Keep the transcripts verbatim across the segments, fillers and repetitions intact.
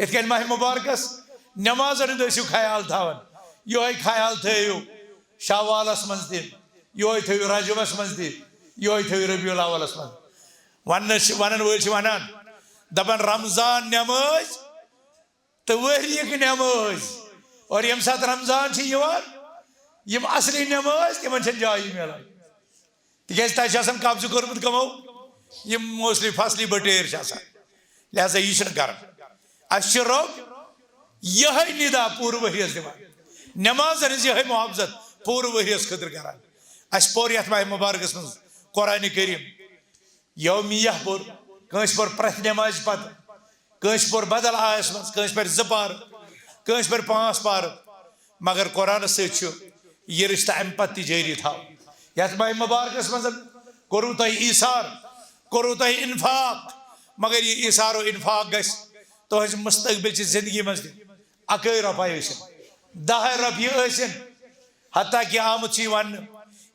یِتھ کٔنۍ ماہِ مُبارکَس نٮ۪مازَن ہُنٛد ٲسِو خیال تھاوان، یِہوٚے خیال تھٲیِو شوالَس منٛز تہِ، یِہوٚے تھٲیِو رجبَس منٛز تہِ، یِہوٚے تھٲیِو ربیع الاولَس منٛز۔ وَننَس چھِ، وَنَن وٲلۍ چھِ وَنان، دَپان، رمضان نٮ۪مٲز تہٕ ؤریِک نٮ۪مٲز۔ اور ییٚمہِ ساتہٕ رمضان چھِ یِوان، یِم اصلی نٮ۪مٲز، تِمن چھَنہٕ جایی میلان۔ تِکیٛازِ تَتہِ چھُ آسان قبضہٕ کوٚرمُت کَمو؟ یِم موسلی فصلی بٹیر چھِ آسان۔ لہذا یہِ چھُنہٕ کران۔ اَسہِ چھُ رۄب یِہوٚے نِدا پوٗرٕ ؤریَس دِوان۔ نٮ۪مازَن ہٕنٛز یِہوٚے محافظت پوٗرٕ ؤریَس خٲطرٕ کران۔ اَسہِ پوٚر یَتھ ماہِ مُبارکَس منٛز قرآنِ کریم۔ یومیہ پوٚر، کٲنٛسہِ پوٚر پرٛٮ۪تھ نٮ۪مازِ پتہٕ، کٲنٛسہِ پوٚر بدل آیس منٛز، کٲنٛسہِ پرِ زٕ پارٕ، کٲنٛسہِ پرِ پانٛژھ پارٕ۔ مگر قرآنس سۭتۍ چھُ یہِ رشتہٕ امہِ پتہٕ تہِ جٲری تھاوُن۔ یتھ ماہِ مبارکس منٛز کوٚروٕ تۄہہِ ایثار، کوٚروٕ تۄہہِ انفاق، مگر یہِ ایثار و انفاق گژھِ تُہنٛزِ مستقبل چہِ زندگی منٛز تہِ۔ اَکٲے رۄپَے ٲسِن، دَہَے رۄپیہِ ٲسِن، حتیٰ کہ آمُت چھُ یہِ وننہٕ،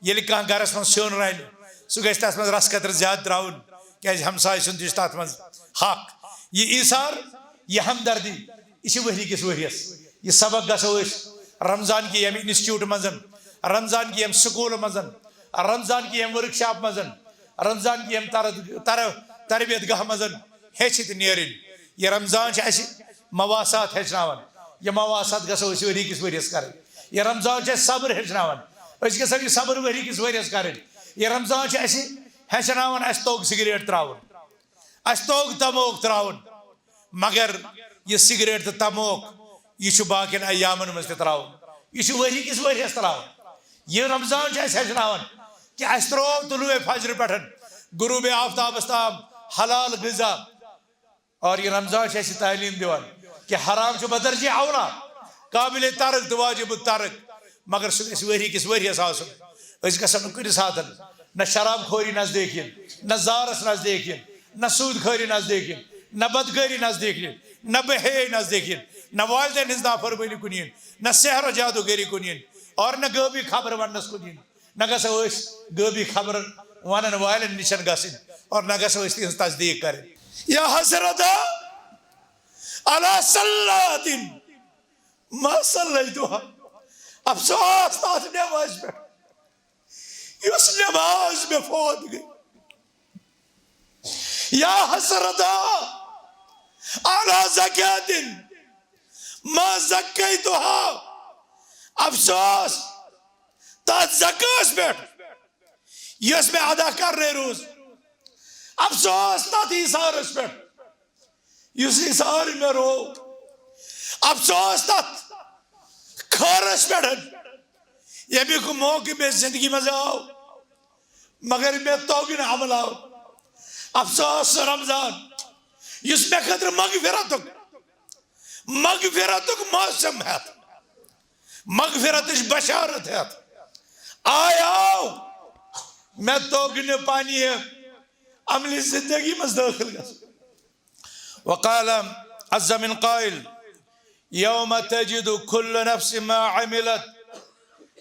ییٚلہِ کانٛہہ گرس منٛز سیُن رنہِ، سُہ گژھِ تَتھ منٛز رَس قطرٕ زیادٕ ترٛاوُن، کیٛازِ ہمسایہِ سُنٛد تہِ چھُ تَتھ منٛز حق۔ یہِ ایثار، یہِ ہمدردی، یہِ چھِ ؤری کِس ؤریَس۔ یہِ سبق گژھو أسۍ رمضان کہِ ییٚمہِ انسٹیٹیوٹ منٛز، رمضان کہِ ییٚمہِ سکوٗلہٕ منٛز، رمضان کہِ ییٚمہِ ورکشاپ منٛز، رمضان کہِ ییٚمہِ تر-، تر-، تربیت گاہ منٛز ہیٚچھِتھ نیرٕنۍ۔ یہِ رمضان چھِ اَسہِ مواصلات ہیٚچھناوان۔ یہِ مواصلات گژھو أسۍ ؤری کِس ؤریَس کَرٕنۍ۔ یہِ رمضان چھِ اَسہِ صبر ہیٚچھناوان۔ أسۍ گژھو یہِ صبر ؤری کِس ؤریَس کَرٕنۍ۔ یہِ رمضان چھِ اَسہِ ہیٚچھناوان، اَسہِ توٚگ سِگریٹ ترٛاوُن، اَسہِ توٚگ تموک ترٛاوُن۔ مگر یہِ سِگریٹ تہٕ تموک، یہِ چھُ باقین ایامن منٛز تہِ ترٛاوُن۔ یہِ چھُ ؤری کِس ؤریَس ترٛاوُن۔ یہِ رمضان چھُ اَسہِ ہیٚچھناوان کہِ اَسہِ ترٛوو طلوع فجر پٮ۪ٹھ غروب آفتابس تام حلال غذا۔ اور یہِ رمضان چھُ اَسہِ تعلیٖم دِوان کہِ حرام چھُ بدرجہ اولا، قابل ترک تہٕ واجب ترک، مگر سُہ گژھِ ؤری کِس ؤریَس آسُن۔ أسۍ گژھو نہٕ کُنہِ ساتہٕ نہ شراب خوری نزدیٖک یِن، نہ زارس نزدیٖک یِن، نہ سود خوری نزدیٖک یِن، نہ بدکٲری نزدیٖک یِن، نہ بے حیٲیی نزدیٖک یِن، نہ والدین ہٕنٛز نافرمٲنی کُن یِن، نہ سحر و جادوگری کُن یِن، اور نہ غٲبی خبر وننس کُن یِن۔ نہ گژھو أسۍ غٲبی خبر ونن والٮ۪ن نِش گژھٕنۍ اور نہ گژھو أسۍ تِہنٛز تصدیٖق کرٕنۍ۔ یا حسرتا علی صلاتن ما صلیتها، افسوس تتھ نمازِ پٮ۪ٹھ یۄس نماز مےٚ فوت گٔے۔ یا حسرتا علی زکاتن ما زکیتها، افسوس تتھ زکاتس پٮ۪ٹھ یۄس مےٚ ادا کرنے روٗز۔ افسوس تتھ ایثارس پٮ۪ٹھ یُس ایثار مےٚ روو۔ افسوس تتھ خٲرس پٮ۪ٹھ ییٚمیُک موقعہٕ مےٚ زندگی منٛز آو، مگر مےٚ توٚگ نہٕ عمل آو۔ افسوس سُہ رمضان یُس مےٚ خٲطرٕ مغفرتُک، مغفرتُک موسم ہٮ۪تھ، مغفرتٕچ بشارت ہٮ۪تھ آیاو، مےٚ توٚگ نہٕ پننہِ عملی زندگی منٛز دٲخل گژھُن۔ وقال عز من قائل، يوم تجد كل نفس ما عملت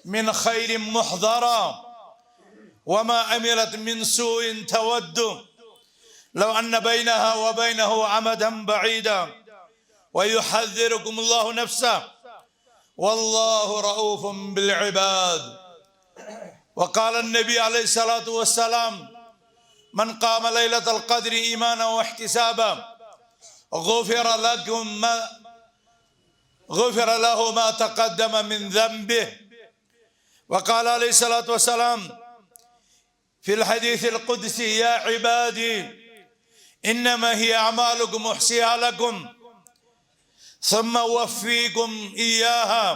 من خير محضرا وما عملت من سوء تود لو أن بينها وبينه أمدا بعيدا ويحذركم الله نفسه والله رؤوف بالعباد. وقال النبي عليه الصلاة والسلام، من قام ليلة القدر إيمانا واحتسابا غفر لكم ما، غفر له ما تقدم من ذنبه. وقال عليه الصلاة والسلام في الحديث القدسي، يا عبادي إنما هي أعمالكم أحصيها لكم ثم أوفيكم إياها،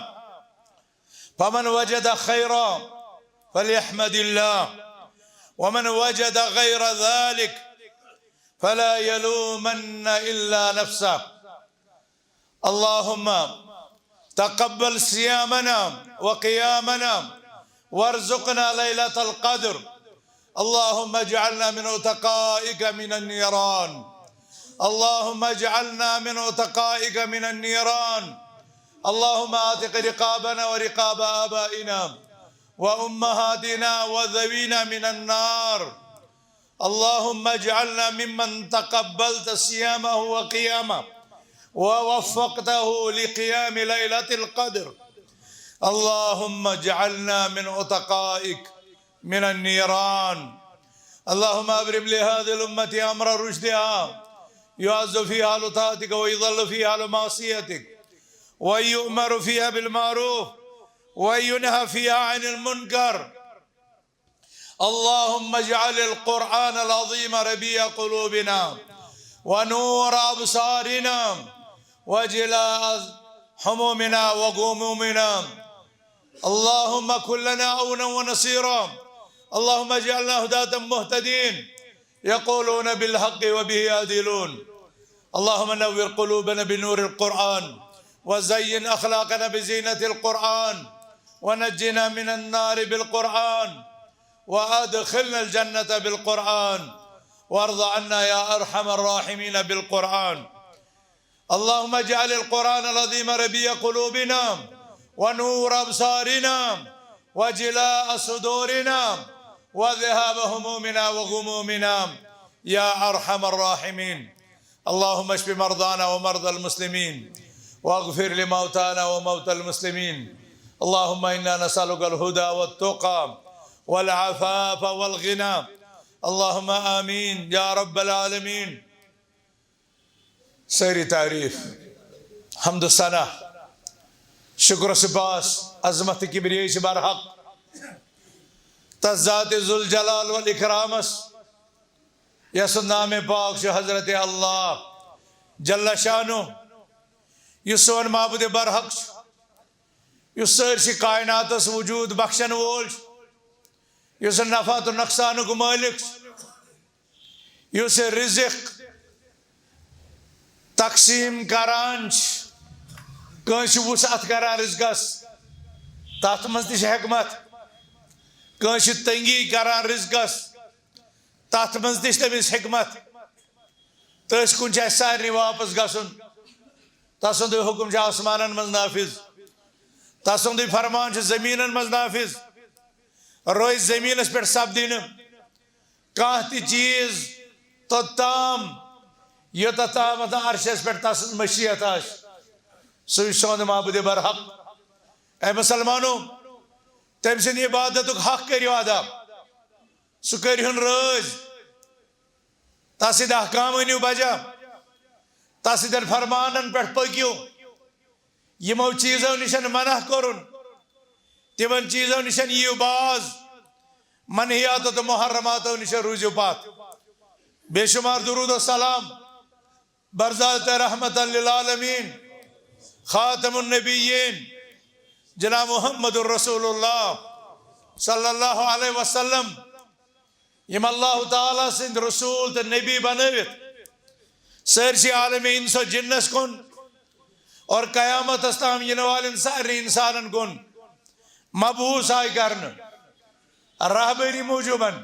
فمن وجد خيرا فليحمد الله، ومن وجد غير ذلك فلا يلومن إلا نفسه. اللهم تقبل صيامنا وقيامنا وارزقنا ليلة القدر. اللهم اجعلنا من عتقائك من النيران. اللهم اجعلنا من عتقائك من النيران. اللهم اعتق رقابنا ورقاب آبائنا وأمهاتنا وذوينا من النار. اللهم اجعلنا ممن تقبلت صيامه وقيامه ووفقته لقيام ليلة القدر. اللهم اجعلنا من عتقائك من النيران. اللهم أبرم لهذه الأمة أمر رشدها، يعز فيها أهل طاعتك ويذل فيها أهل معصيتك، ويؤمر فيها بالمعروف وينهى فيها عن المنكر. اللهم اجعل القرآن العظيم ربيع قلوبنا ونور أبصارنا وجلاء همومنا وغمومنا. اللهم كن لنا عونا ونصيرا. اللهم اجعلنا هداة مهتدين، يقولون بالحق وبه يعدلون. اللهم نور قلوبنا بنور القرآن، وزين أخلاقنا بزينة القرآن، ونجنا من النار بالقرآن، وأدخلنا الجنة بالقرآن، وارض عنا يا أرحم الراحمين بالقرآن. اللهم اجعل القرآن العظيم ربيع قلوبنا ونور أبصارنا وجلاء صدورنا وذهاب همومنا وغمومنا يا أرحم الراحمين. اللهم اشف مرضانا ومرضى المسلمين، واغفر لموتانا وموتى المسلمين. اللهم إنا نسألك الهدى والتقى والعفاف والغنى. اللهم آمين يا رب العالمين. سٲری تعریٖف، حمد و ثنا، شکر و سپاس، عظمت تہٕ کبریٲیی چھِ برحق تس ذات ذوالجلال والاکرامس، یس سُنٛد نام پاک چھُ حضرت اللہ جل شانہ، یُس سون معبود برحق چھُ، یُس سٲرسٕے کائناتس وجود بخشن وول چھُ، یُس نفع تہٕ نۄقصانُک مٲلِک چھُ، یُس رزق تقسیٖم کران چھُ، کٲنٛسہِ چھُ وسعت کران رزقس، تتھ منٛز تہِ چھِ حکمت۔ کٲنٛسہِ چھِ تنگی کران رزقس، تتھ منٛز تہِ چھِ تٔمِس حکمت۔ تٔتھۍ کُن چھُ اسہِ سارنٕے واپس گژھُن۔ تسُنٛدُے حکم چھُ آسمانن منٛز نافذ، تسُنٛدُے فرمان چھُ زمینن منٛز نافذ۔ روزِ زمینس پٮ۪ٹھ سپدِ نہٕ کانٛہہ تہِ چیٖز توٚتام، یوٚتتھ تام اتھ عرشس پٮ۪ٹھ تسٕنٛز مشیت آسہِ۔ سُے چھُ سون معبود برحق۔ اے مسلمانو، تٔمۍ سٕنٛدِ عبادتُک حق کٔرِو ادا، سُہ کٔرِہُن رٲضۍ، تس سٕنٛدۍ احکام أنِو بجا، تس سٕنٛدٮ۪ن فرمانن پٮ۪ٹھ پٔکِو۔ یِمو چیٖزو نِش منع کوٚرُن، تِمن چیٖزو نِش یِیِو باز، منحیاتو تہٕ محرماتو نِش روٗزِو پتھ۔ بے شمار درود و سلام برزاد رحمت للعالمین، خاتم النبیین، جناب محمد رسول اللہ صلی اللہ علیہ وسلم، یِم اللہ تعالیٰ سٕنٛدۍ رسول تہٕ نبی بنٲوِتھ سٲرسٕے عالم انس و جنس کُن اور قیامتس تام یِنہٕ والٮ۪ن سارنٕے انسانن کُن مبعوث آیہِ کرنہٕ، رہبری موٗجوٗبن،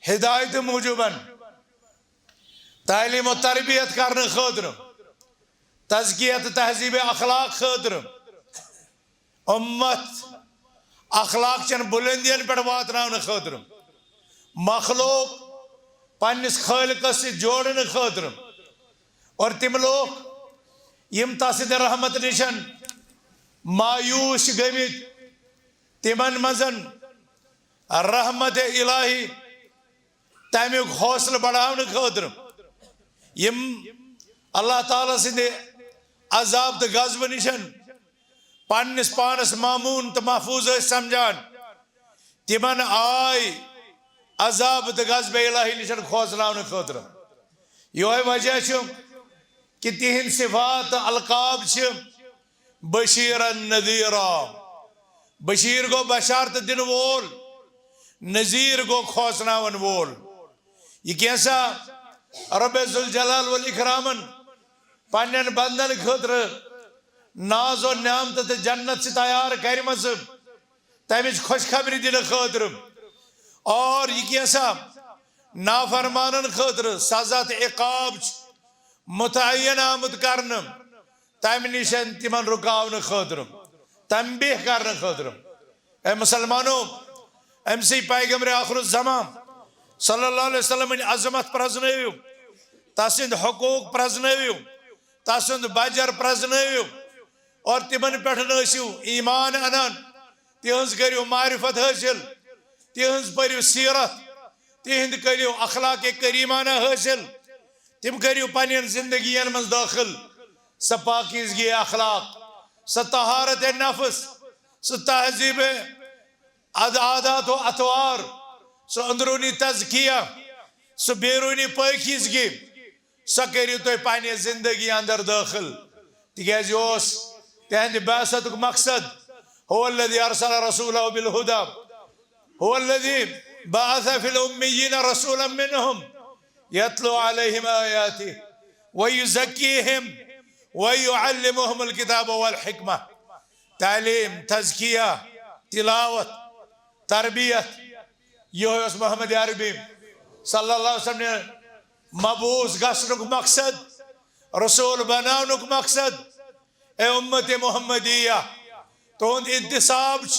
ہدایتہٕ موٗجوٗبن، تعلیٖم و تربیت کرنہٕ خٲطرٕ، تزکیہ تہٕ تہذیب اخلاق خٲطرٕ، اُمت اخلاق چٮ۪ن بُلندین پٮ۪ٹھ واتناونہٕ خٲطرٕ، مخلوق پننِس خالقس سۭتۍ جوڑنہٕ خٲطرٕ، اور تِم لوٗکھ یِم تس سٕنٛدِ رحمت نِش مایوس چھِ گٔمٕتۍ، تِمن منٛز رحمت الہی تمیُک حوصلہٕ بڑاونہٕ خٲطرٕ، یِم اللہ تعالیٰ سٕنٛدِ عذاب تہٕ غضبہٕ نِش پننِس پانس مامون تہٕ محفوظ ٲسۍ سمجھان، تِمن آے عذاب تہٕ غضبِ الہی نِش کھوژناونہٕ خٲطرٕ۔ یِہوٚے وجہ چھُ کہِ تِہنٛدۍ صفات تہٕ القاب چھِ بشیرا نذیرا۔ بشیر گوٚو بشارت دِنہٕ وول، نذیر گوٚو کھوژناون وول۔ یہِ کینٛژھا رب ذوالجلال والاکرامن پننٮ۪ن بندن خٲطرٕ ناز و نعمت تہٕ جنت چھِ تیار کرِمژٕ، تمِچ خوشخبری دِنہٕ خٲطرٕ، اور یہِ کینٛژھا نافرمانن خٲطرٕ سزا تہٕ عقاب چھُ متعین آمُت کرنہٕ، تمہِ نِش تِمن رُکاونہٕ خٲطرٕ، تنبیہ کرنہٕ خٲطرٕ۔ اے مسلمانو، أمۍ سٕے پیغمبر آخر الزمان صلی اللہ علیہ وسلم ہٕنٛدۍ عظمت پرزنٲوِو، تسٕنٛدۍ حقوق پرزنٲوِو، تسُنٛد بجر پرزنٲوِو اور تِمن پٮ۪ٹھ ٲسِو ایمان انان، تِہنٛز کٔرِو معرفت حٲصِل، تِہنٛز پٔرِو سیرت، تِہنٛد کٔرِو اخلاق کریمانہ حٲصِل، تِم کٔرِو پننٮ۪ن زندگین منٛز دٲخل۔ سۄ پاکیزگی اخلاق، سۄ طہارت نفس، سۄ تہذیب اد-، عادات و اطوار، سُہ أنٛدروٗنی تزکیہ، سُہ بیروٗنی پٲکیزگی، سۄ کٔرِو تُہۍ پننہِ زندگی اندر دٲخل۔ تِکیازِ یہِ اوس تِہنٛدِ بعثتُک مقصد۔ هو الذي أرسل رسوله بالهدى، هو الذي بعث في الأميين رسولا منهم يتلو عليهم آياته ويزكيهم ويعلمهم الكتاب والحكمة۔ تعلیٖم، تزکیہ، تلاوت، تربیت، یِہوٚے اوس محمد عربی صلی اللہ علیہ وسلم نہِ مبعوث گژھنُک مقصد، رسول بناونُک مقصد۔ اے امت محمدیہ، تُہُنٛد انتساب چھُ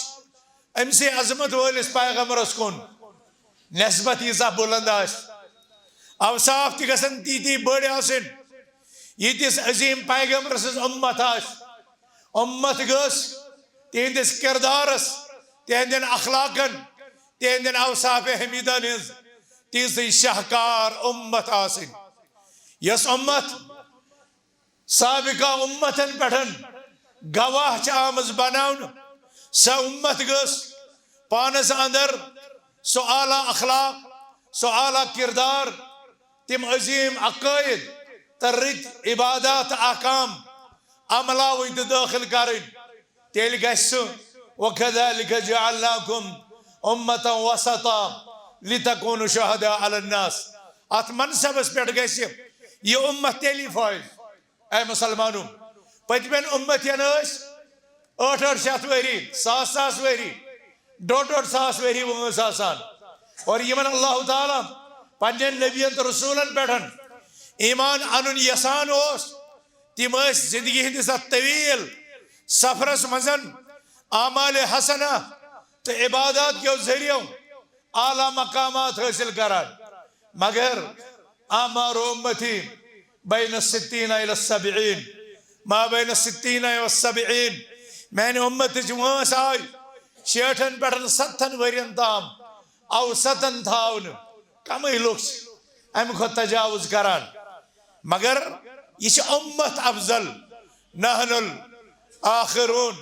أمۍ سٕے عظمت وٲلِس پیغمبرس کُن۔ نسبت ییٖژاہ بُلند آسہِ، اوصاف تہِ گژھن تیٖتی بٔڑۍ آسٕنۍ، ییٖتِس عظیٖم پیغمبر سٕنٛز اُمت آسہِ۔ اُمت گٔژھ تِہنٛدِس کردارس، تِہنٛدٮ۪ن اخلاقن، تِہنٛدٮ۪ن اوصاف حمیدن ہٕنٛز تیٖژٕے شاہکار اُمت آسٕنۍ، یۄس اُمت سابقہ اُمتن پٮ۪ٹھ گواہ چھِ آمٕژ بناونہٕ۔ سۄ اُمت گٔژھ پانس اندر سُہ اعلیٰ اخلاق، سُہ اعلیٰ کردار، تِم عظیٖم عقٲید تہٕ رٕتۍ عبادات تہٕ احکام عملاوٕنۍ تہٕ دٲخل کرٕنۍ۔ تیٚلہِ گژھِ سُہ، وَكَذَلِكَ جَعَلْنَاكُمْ أُمَّةً وَسَطًا لِتَكُونُوا شُهَدَاءَ عَلَى النَّاسِ۔ اتھ منصبس پٮ۪ٹھ گژھِ یہِ اُمت تیٚلی فٲیِض۔ اے مسلمانو، پٔتمٮ۪ن اُمتین ٲسۍ ٲٹھ ٲٹھ شیٚتھ ؤری، ساس ساس ؤری، ڈوٚڈ ڈوٚڈ ساس ؤری وٲنٛس آسان۔ اور یِمن اللہ تعالیٰ پننٮ۪ن نبین تہٕ رسولن پٮ۪ٹھ ایمان انُن یژھان اوس، تِم ٲسۍ زندگی ہٕنٛدِس اتھ طویل سفرس منٛز اعمال حسنہ تہٕ عبادات کیو ذٔریعو اعلیٰ مقامات حٲصِل کران۔ مگر اعمار امتی بین الستین الی السبعین، ما بین الستین الی السبعین، میانہِ اُمتٕچ وٲنٛس آیہِ شیٹھن پٮ۪ٹھ ستتھن ؤرین تام اوسطن تھاونہٕ۔ کمٕے لُکھ چھِ امہِ کھۄتہٕ تجاوز کران۔ مگر یہِ چھِ اُمت افضل، نحن الآخرون،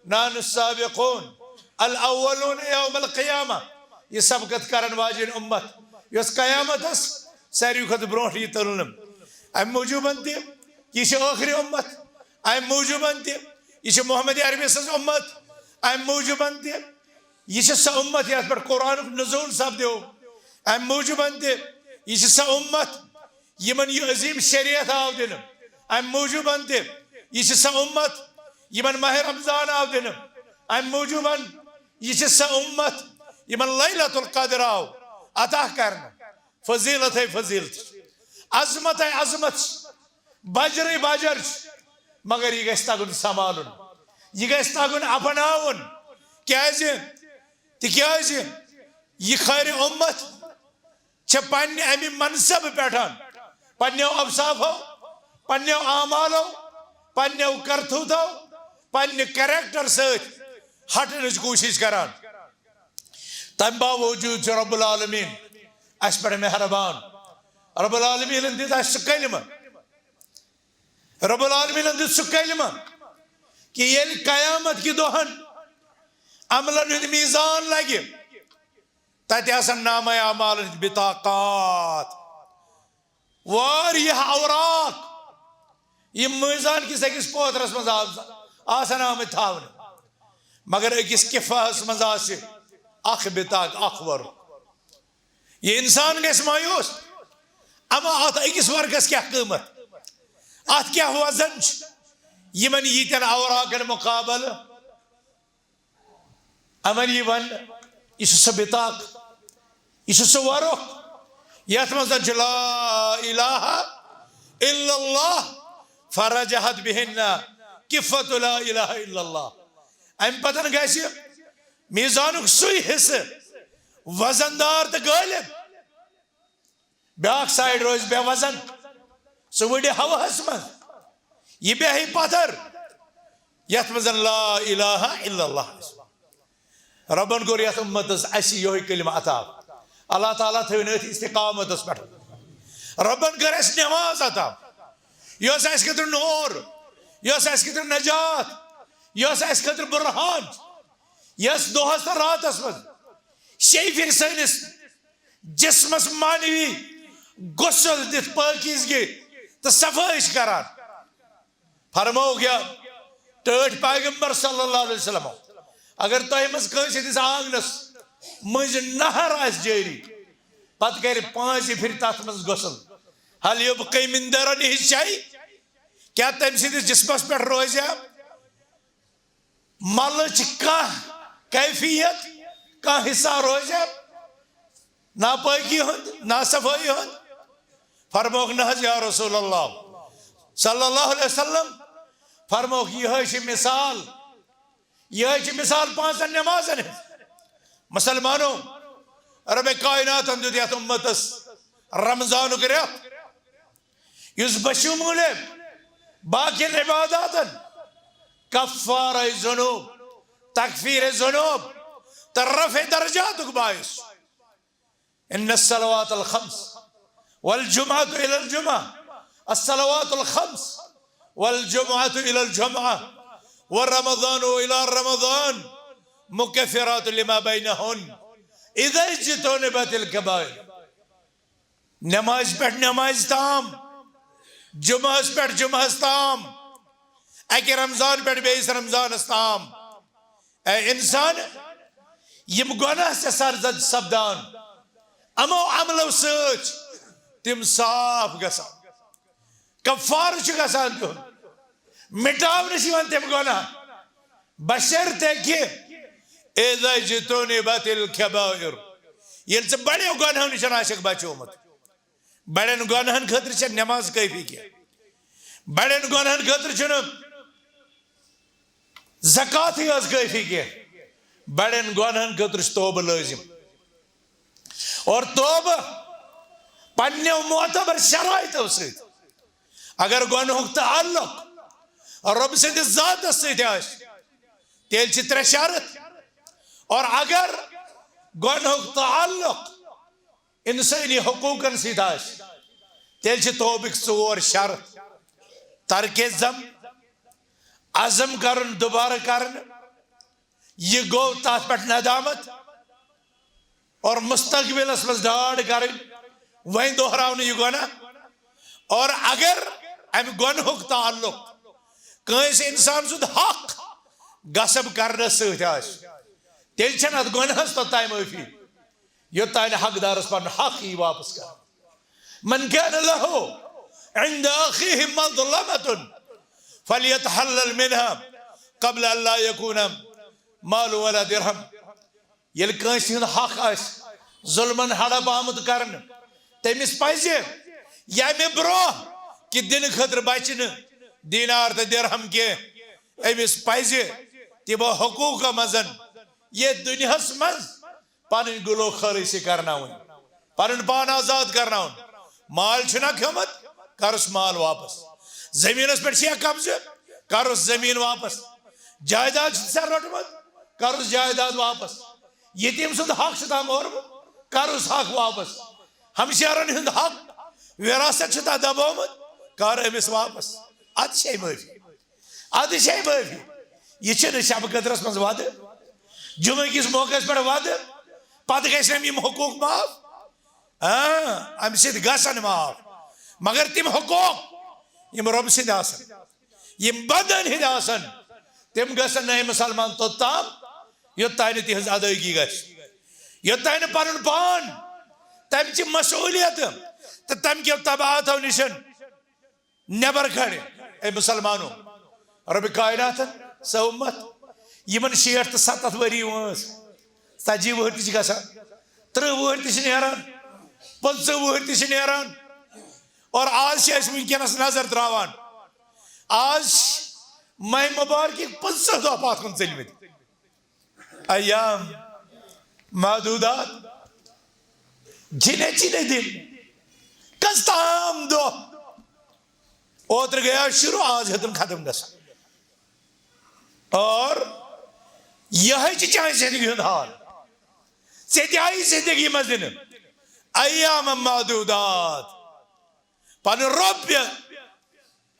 نحن السابقون الاولون یوم القیامہ۔ یہِ سبقت کرن واجیٚنۍ اُمت، یۄس قیامتس ساروی کھۄتہٕ برونٛٹھ یی تُلنہٕ۔ امہِ موٗجوٗبن تہِ، یہِ چھِ ٲخری اُمت۔ امہِ موٗجوٗبن تہِ، یہِ چھِ محمد عربی سٕنٛز اُمت۔ امہِ موٗجوٗبن تہِ، یہِ چھِ سۄ اُمت یتھ پٮ۪ٹھ قرآنُک نزول سپدیو۔ امہِ موٗجوٗبن تہِ، یہِ چھِ سۄ اُمت یِمن یہِ عظیٖم شریعت آو دِنہٕ۔ امہِ موٗجوٗبن تہِ، یہِ چھِ سۄ اُمت یِمن ماہِ رمضان آو دِنہٕ۔ امہِ موٗجوٗبن، یہِ چھِ سۄ اُمت یِمن لیلۃ القدر آو عطا کرنہٕ۔ فضیلت ہے فضیلت، عظمت ہے عظمت، بجرٕے بجر چھِ، مگر یہِ گژھِ تگُن سنبھالُن، یہِ گژھِ تگُن اپناوُن۔ کیازِ؟ تِکیازِ یہِ خٲرِ اُمت چھِ پننہِ امہِ منصب پٮ۪ٹھ، پننیو اوصافو، پننیو اعمالو، پننیو کرتوتو، پننہِ کریکٹر سۭتۍ ہٹنٕچ کوٗشش کران۔ تمہِ باوجوٗد چھُ رب العالمین اسہِ پٮ۪ٹھ مہربان۔ رب العالمینن دیُت اسہِ سُہ کلمہٕ، رب العالمینن دیُت سُہ کلمہٕ کہِ ییٚلہِ قیامت کہِ دۄہن عملن ہُنٛد میزان لگہِ، تتہِ آسن نامہ اعمالن ہٕنٛدۍ بطاقات، واریاہ اوراق، یِم میزان کِس أکِس پوترس منٛز آز-، آسن آمٕتۍ تھاونہٕ، مگر أکِس کِفاہس منٛز آسہِ اکھ بطاق، اکھ ورق۔ یہِ انسان گژھِ مایوس، اما اتھ أکِس ورقس کیٛاہ قۭمتھ، اتھ کیٛاہ وزن چھُ یِمن ییٖتٮ۪ن اوراقن مقابلہٕ؟ اَمَن یہِ وَننہٕ، یہِ چھُ سُہ بطاق، یہِ چھُ سُہ ورق، یَتھ منٛز زَن چھُ لا الہ الا اللہ، فرجحت بہن کفۃ لا الہ الا اللہ۔ اَمہِ پَتہٕ گژھِ میٖزانُک سُے حصہٕ وزن دار تہٕ غٲلب۔ بیٛاکھ سایڈ روزِ بے وزن، سُہ وٕڑِ ہوہَس منٛز۔ یہِ بیٚہہِ پتھر یتھ منٛز لا الہ الا اللہ آسہِ۔ رۄبن کوٚر یتھ امتس اسہِ یِہوٚے کلمہٕ عطا۔ اللہ تعالیٰ تھٲوِن أتھۍ استقامتس پٮ۪ٹھ۔ رۄبن کٔر اسہِ نماز عطا، یۄس اسہِ خٲطرٕ نور، یۄس اسہِ خٲطرٕ نجات، یۄس اسہِ خٲطرٕ برہان، یۄس دۄہس تہٕ راتس منٛز شیٚیہِ پھِرِ سٲنِس جسمس معنوی غسل دِتھ پٲکیزگی تہٕ صفٲیی چھِ کران۔ فرمووُکھ یا ٹٲٹھۍ پیغمبر صلی اللہ علیہ وسلم، اگر تۄہہِ منٛز کٲنٛسہِ ہٕنٛدِس آنگنس مٔنٛزۍ نہر آسہِ جٲری، پتہٕ کرِ پانٛژِ پھِرِ تتھ منٛز غسل، هل يبقي من درنه شيء؟ کیٛاہ تٔمۍ سٕنٛدِس جسمس پٮ۪ٹھ روزِ ملٕچ کانٛہہ کیفیت، کانٛہہ حصہ روزِ ناپٲکی ہُنٛد، ناصفٲیی ہُنٛد؟ فرمووُکھ، نہ حظ یا رسول اللہ صلی اللہ علیہ وسلم۔ فرمووُکھ، یِہوٚے چھِ مثال، یِہوٚے چھِ مثال پانٛژن نمازن ہٕنٛز۔ مسلمانو، رب کائناتن دیُت یتھ امتس رمضانُک رٮ۪تھ، یُس بشمول باقین عباداتن کفارہ ذنوب، تکفیر ذنوب تہٕ رفع درجاتُک باعث۔ ان الصلوات الخمس والجمعة الى الجمعة، الصلوات الخمس والجمعة الى الجمعة ورمضان الى رمضان مكفرات لما بينهن اذا اجتنبت الكبائر۔ نماز پٮ۪ٹھ نماز تام، جمعس پٮ۪ٹھ جمعس تام، اکہِ رمضان پٮ۪ٹھ بیٚیِس رمضانس تام۔ اے انسان، یِم گۄناہ ژےٚ سرزد سپدان، یِمو عملو سۭتۍ تِم صاف گژھان، کفارٕ چھُ گژھان تِہُنٛد، مٹاونہٕ چھِ یِوان تِم گۄناہ، بشرطے کہِ اذا اجتنبت الكبائر، ییٚلہِ ژٕ بڑیو گۄناہو نِش آسکھ بچومُت۔ بڑٮ۪ن گۄناہن خٲطرٕ چھےٚ نماز کٲفی کینٛہہ، بڑٮ۪ن گۄناہن خٲطرٕ چھُنہٕ زکاتٕے یٲژ کٲفی کینٛہہ، بڑٮ۪ن گۄناہن خٲطرٕ چھُ توبہٕ لٲزم۔ اور توبہٕ پننیو معتبر شرائطو سۭتۍ۔ اگر گۄنہُک تعلق رۄب سٕنٛدِس ذاتس سۭتۍ آسہِ، تیٚلہِ چھِ ترٛےٚ شرط۔ اور اگر گۄنہُک تعلق انسٲنی حقوٗقن سۭتۍ آسہِ، تیٚلہِ چھِ توبٕکۍ ژور شرط۔ ترک ذنب، عزم کرُن دوبارٕ کرنہٕ، یہِ گوٚو تتھ پٮ۪ٹھ ندامت، اور مستقبلس منٛز ڈاڈ کرٕنۍ، وۄنۍ دۄہراونہٕ یہِ گۄناہ۔ اور اگر امہِ گۄنہُک تعلق کٲنٛسہِ انسان سُنٛد حق غصب کرنس سۭتۍ آسہِ، تیٚلہِ چھنہٕ اتھ گۄنہس توٚتام معٲفی، یوٚتام نہٕ حقدارس پنُن حق یی واپس کرنہٕ۔ من كان له عند أخيه مظلمة فليتحلل منها قبل أن لا يكون مال ولا درهم۔ ییٚلہِ کٲنٛسہِ ہُنٛد حق آسہِ ظُلمن ہڑپ آمُت کرنہٕ، تٔمِس پزِ ییٚمہِ برونٛہہ کہِ دِنہٕ خٲطرٕ بچہِ نہٕ دینار تہٕ درہم کینٛہہ، أمِس پزِ تِمو حقوٗقو منٛز ییٚتھۍ دُنیاہس منٛز پنٕنۍ گُلو خٲلصی کرناوٕنۍ، پنُن پان آزاد کرناوُن۔ مال چھُنہ کھیوٚمُت، کرُس مال واپس۔ زٔمیٖنس پٮ۪ٹھ چھُ یا قبضہٕ، کرُس زٔمیٖن واپس۔ جائیداد چھُ ژےٚ روٚٹمُت، کرُس جائیداد واپس۔ یتیٖم سُنٛد حق چھُ تام اوٚرمُت، کرُس حق واپس۔ ہمشیرن ہُنٛد حق، وراثت چھُ تام دبومُت، کر أمِس واپس۔ ادٕ چھے معٲفی۔ ادٕ چھے معٲفی۔ یہِ چھِنہٕ شب قدرس منٛز وعدٕ، جمعہ کِس موقعس پٮ۪ٹھ وعدٕ، پتہٕ گژھِ أمۍ یِم حقوٗق معاف۔ آ، امہِ سۭتۍ گژھن معاف، مگر تِم حقوٗق یِم رۄب سٕنٛدۍ آسن، یِم بندن ہٕنٛدۍ آسن، تِم گژھن نہٕ أمۍ مسلمان توٚتام، یوٚتام نہٕ تِہنٛز ادٲیگی گژھِ، یوٚتام نہٕ پنُن پان تمہِ چہِ مسؤلیت تہٕ تمہِ کیو تبعاتو نِش نٮ۪بر کھڑے۔ اے مسلمانو، رب کائناتن، سۄ امت، یمن شیٹھ تہٕ ستتھ ؤری وٲنٛس، ژتجی وُہٕرۍ تہِ چھِ گژھان، ترٕٛہ وُہٕرۍ تہِ چھِ نیران، پٕنٛژٕہ وُہٕرۍ تہِ چھِ نیران۔ اور آز چھِ أسۍ وٕنکیٚنس نظر تراوان، آز چھِ ماہِ مبارکٕکۍ پٕنٛژٕہ دۄہ پتھ کُن ژٔلمٕتۍ۔ ایام معدودات، گِنے چُھنے دِن، کٔژ تام دۄہ۔ اوترٕ گٔیو شروع، آز ہیوٚتُن ختم گژھُن۔ اور یہے چھِ چانہِ زندگی ہُنٛد حال۔ ژےٚ تہِ آیی زندگی منٛز دِنہٕ ایام معدودات، پنُن رۄب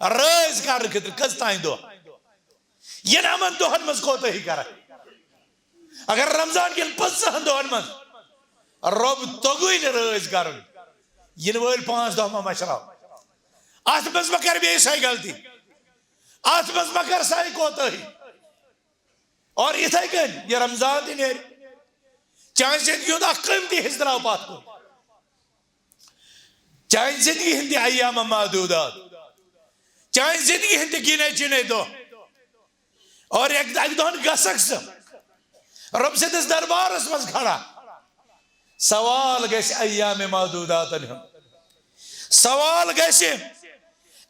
رٲضۍ کرنہٕ خٲطرٕ کٔژ تام دۄہ۔ یِن یِمن دۄہن منٛز کوتٲہی کرکھ؟ اگر رمضان کٮ۪ن پٕنٛژٕہن دۄہن منٛز رۄب توٚگُے نہٕ رٲضۍ کرُن، یِنہٕ وٲلۍ پانٛژھ دۄہ ما مشراو؟ اتھ منٛز ما کرٕ بیٚیہِ سۄے غلطی؟ اتھ منٛز ما کرٕ سۄے کوتٲہی؟ اور یِتھے کٔنۍ یہِ رمضان تہِ نیرِ، چانہِ زندگی ہُنٛد اکھ قۭمتی حصہٕ درٛاو پتھ کُن۔ چانہِ زندگی ہٕنٛدۍ ایام معدودات، چانہِ زندگی ہٕنٛدۍ گِنے چُنے دۄہ۔ اور اکہِ، اکہِ دۄہن گژھکھ ژٕ رۄب سٕنٛدِس دربارس منٛز کھڑا۔ سوال گژھِ ایام معدوداتن ہُنٛد۔ سوال گژھِ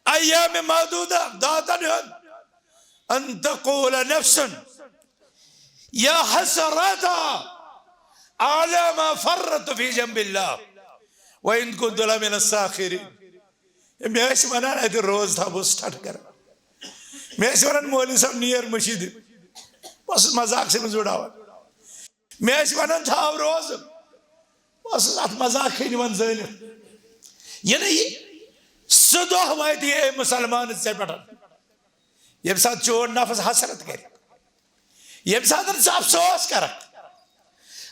ایام معدوداتن ہُنٛد۔ ان تقول نفس یا حسرتا علی ما فرطت فی جنب اللہ وان کنت لمن الساخرین۔ مےٚ ٲسۍ ونان اتہِ روز تھاو، بہٕ اوسُس ٹھٹھٕ کران۔ مےٚ ٲسۍ ونان، "مولوی صٲب، نیر مٔشیٖد۔" بہٕ اوسُس مذاقسٕے منٛز اُڑاوان۔ مےٚ ٲسۍ ونان، "تھاو روزٕ۔" بہٕ اوسُس اتھ مذاق کھٔنۍ نِوان زٲنِتھ۔ یہِ نہٕ یہِ، سُہ دۄہ واتہِ ہے اے مسلمان ژےٚ پٮ۪ٹھ، ییٚمہِ ساتہٕ چون نفس حسرت کرِ، ییٚمہِ ساتہٕ ژٕ افسوس کرکھ۔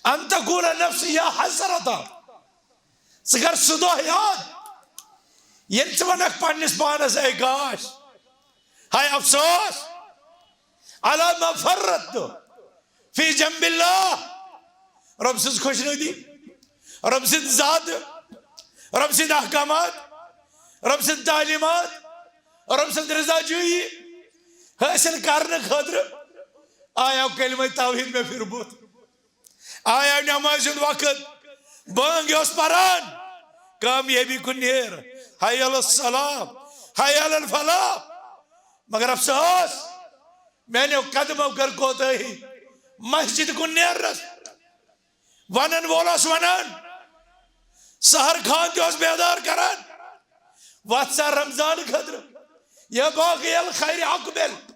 ان تقول نفس یا حسرتا، ژٕ کر سُہ دۄہ یاد، ییٚلہِ ژٕ ونکھ پننِس پانس، "اے کاش، ہاے افسوس، علی ما فرطت فی جنب اللہ"۔ رۄب سٕنٛز خۄشنُدی، رۄب سٕنٛدۍ ذاتہٕ، رۄب سٕنٛدۍ احکامات، رۄب سٕنٛدۍ تعلیٖمات، رۄب سٕنٛز رضا جویی حٲصِل کرنہٕ خٲطرٕ آیو کلمہ توحید مےٚ پھِرِ بُتھ۔ آیو نمازِ ہُنٛد وقت، بانگ یۄس پران، کامیٲبی کُن نیر، حی علی الصلاح، حی علی الفلاح۔ مگر افسوس، میانیو قدمو کٔر کوتٲہی مسجد کُن نیرنس۔ ونن وول اوس ونان، سحر خان تہِ اوس بیدار کران، وتھ سا رمضان خٲطرٕ، یا باغی الخیر اقبل،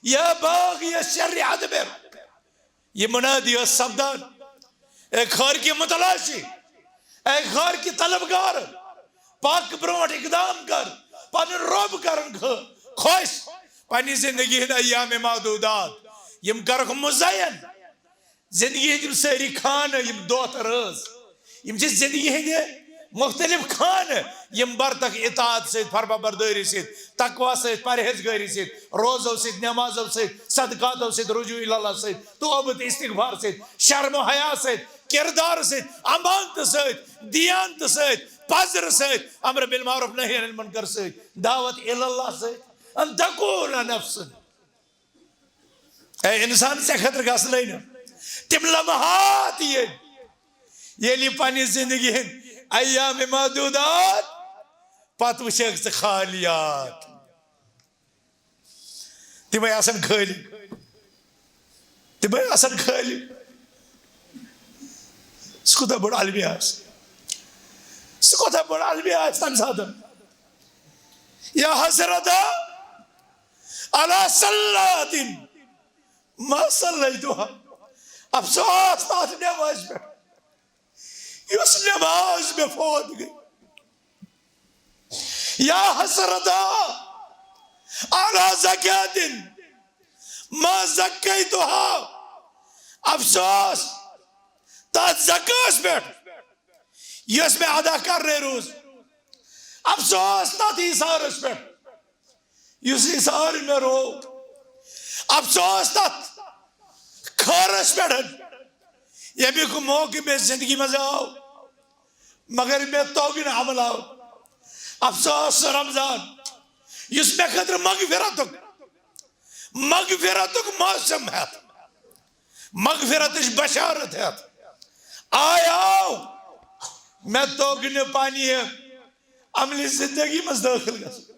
یا باغی الشر ادبر۔ یہِ منادی ٲس سپدان، اے خٲرکی متلاشی، اے خٲرکی طلبگار، پکھ برونٛٹھ، اقدام کر، پنُن رۄب کرُن خ-، خۄش۔ پننہِ زندگی ہٕنٛدۍ ایام معدودات یِم کرکھ مزین۔ زندگی ہٕنٛدۍ یِم سٲری خانہٕ، یِم دۄہ تہٕ رٲژ، یِم چھِ زندگی ہٕنٛدۍ مختلف خانہٕ، یِم برتکھ اطاعت سۭتۍ، فرما بردٲری سۭتۍ، تقوی سۭتۍ، پرہیزگٲری سۭتۍ، روزو سۭتۍ، نمازو سۭتۍ، صدقاتو سۭتۍ، رجوع الی اللہ سۭتۍ، توبہٕ تہٕ استغفار سۭتۍ، شرم و حیا سۭتۍ، کردار سۭتۍ، امانتہٕ سۭتۍ، دیانتہٕ سۭتۍ، پزرٕ سۭتۍ، امر بالمعروف نہی عن المنکر سۭتۍ، دعوت الی اللہ سۭتۍ۔ ان تقول نفس، اے انسان، ژےٚ خٲطرٕ گژھنَے نہٕ تِم لمحات یِن، ییٚلہِ یہِ پننہِ زندگی ہٕنٛدۍ ایام معدودات، پتہٕ وٕچھکھ ژٕ خالیات۔ تِمے آسن خٲلی، تِمے آسن خٲلی۔ سُہ کوٗتاہ بوٚڑ المیہ آسہِ، سُہ کوٗتاہ بوٚڑ المیہ آسہِ تَمہِ ساتہٕ۔ یا حسرتا علی صلاتن ما صلیتها۔ افسوس تَتھ نمازِ پٮ۪ٹھ، یۄس نماز مےٚ فوت گٔے۔ یا حسرتا علی زکاتن ما زکیتها۔ افسوس تَتھ زکاتَس پٮ۪ٹھ، یۄس مےٚ ادا کرنَے روٗز۔ افسوس تَتھ ایثارَس پٮ۪ٹھ، یُس ایثار مےٚ روو۔ افسوس تَتھ خٲرَس پٮ۪ٹھ، ییٚمیُک موقعہٕ مےٚ زندگی منٛز آو، مگر مےٚ توٚگ نہٕ عمل آو۔ افسوس رمضان، یُس مےٚ خٲطرٕ مغفرتُک، مغفرتُک موسم ہٮ۪تھ، مغفرتٕچ بشارت ہٮ۪تھ آیاو، مےٚ توٚگ نہٕ پننہِ عملی زندگی منٛز دٲخل گژھُن۔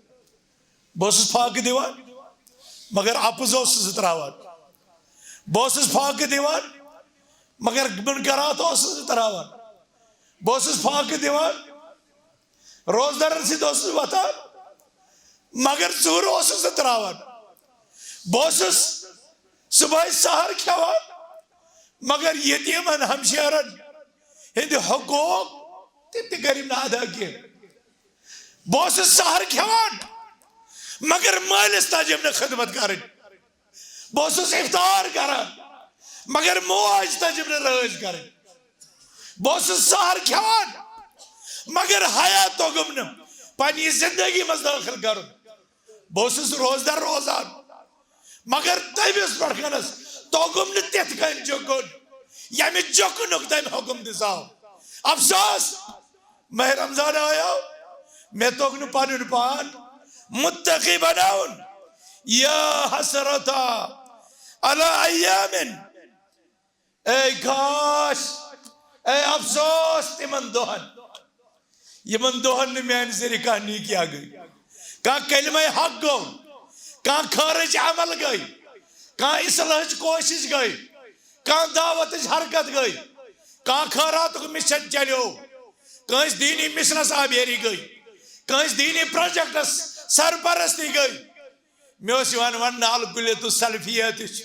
بہٕ اوسُس فاقہٕ دِوان، مگر اَپُز اوسُس نہٕ ترٛاوان۔ بہٕ اوسُس فاقہٕ دِوان، مگر منکرات اوسُس نہٕ ترٛاوان۔ بہٕ اوسُس فاقہٕ دِوان، روزدارن سۭتۍ اوسُس وۄتھان، مگر ژوٗرٕ اوسُس نہٕ ترٛاوان۔ بہٕ اوسُس صُبحٲے سحر کھٮ۪وان، مگر یتیٖمن ہمشیرن ہٕنٛدِ حقوٗق، تِم تہِ کٔرِم نہٕ ادا کینٛہہ۔ بہٕ اوسُس سحر کھٮ۪وان، مگر مٲلِس تجم نہٕ خدمت کرٕنۍ۔ بہٕ اوسُس افطار کران، مگر موج تجم نہٕ رٲضۍ کرٕنۍ۔ بہٕ اوسُس سحر کھٮ۪وان، مگر حیا توٚگُم نہٕ پننہِ زندگی منٛز دٲخل کرُن۔ بہٕ اوسُس روزدار روزان، مگر تٔمِس پٮ۪ٹھ کَنَس توٚگُم نہٕ تِتھ کٔنۍ جُکُن، ییٚمہِ جُکنُک تٔمۍ حُکُم دِژاو۔ افسوس، ماہِ رمضان آیو، مےٚ توٚگ نہٕ پنُن پان متقی بناوُن۔ یا حسرتا علی ایامن، اے کاش، اے افسوس تِمن دۄہن، یِمن دۄہن نہٕ میانہِ ذٔریعہٕ کانٛہہ نیکی گٔے، کانٛہہ کلمہ حق گوٚو، کانٛہہ خٲرٕچ عمل گٔے، کانٛہہ اصلاحٕچ کوٗشش گٔے، کانٛہہ دعوتٕچ حرکت گٔے، کانٛہہ خٲراتُک مِشن چلیو، کٲنٛسہِ دیٖنی مِشنس آبیٲری گٔے، کٲنٛسہِ دیٖنی پروجیکٹس سرپرستی گٔے۔ مےٚ اوس یِوان وننہٕ الکلیت السلفیہ تہِ چھُ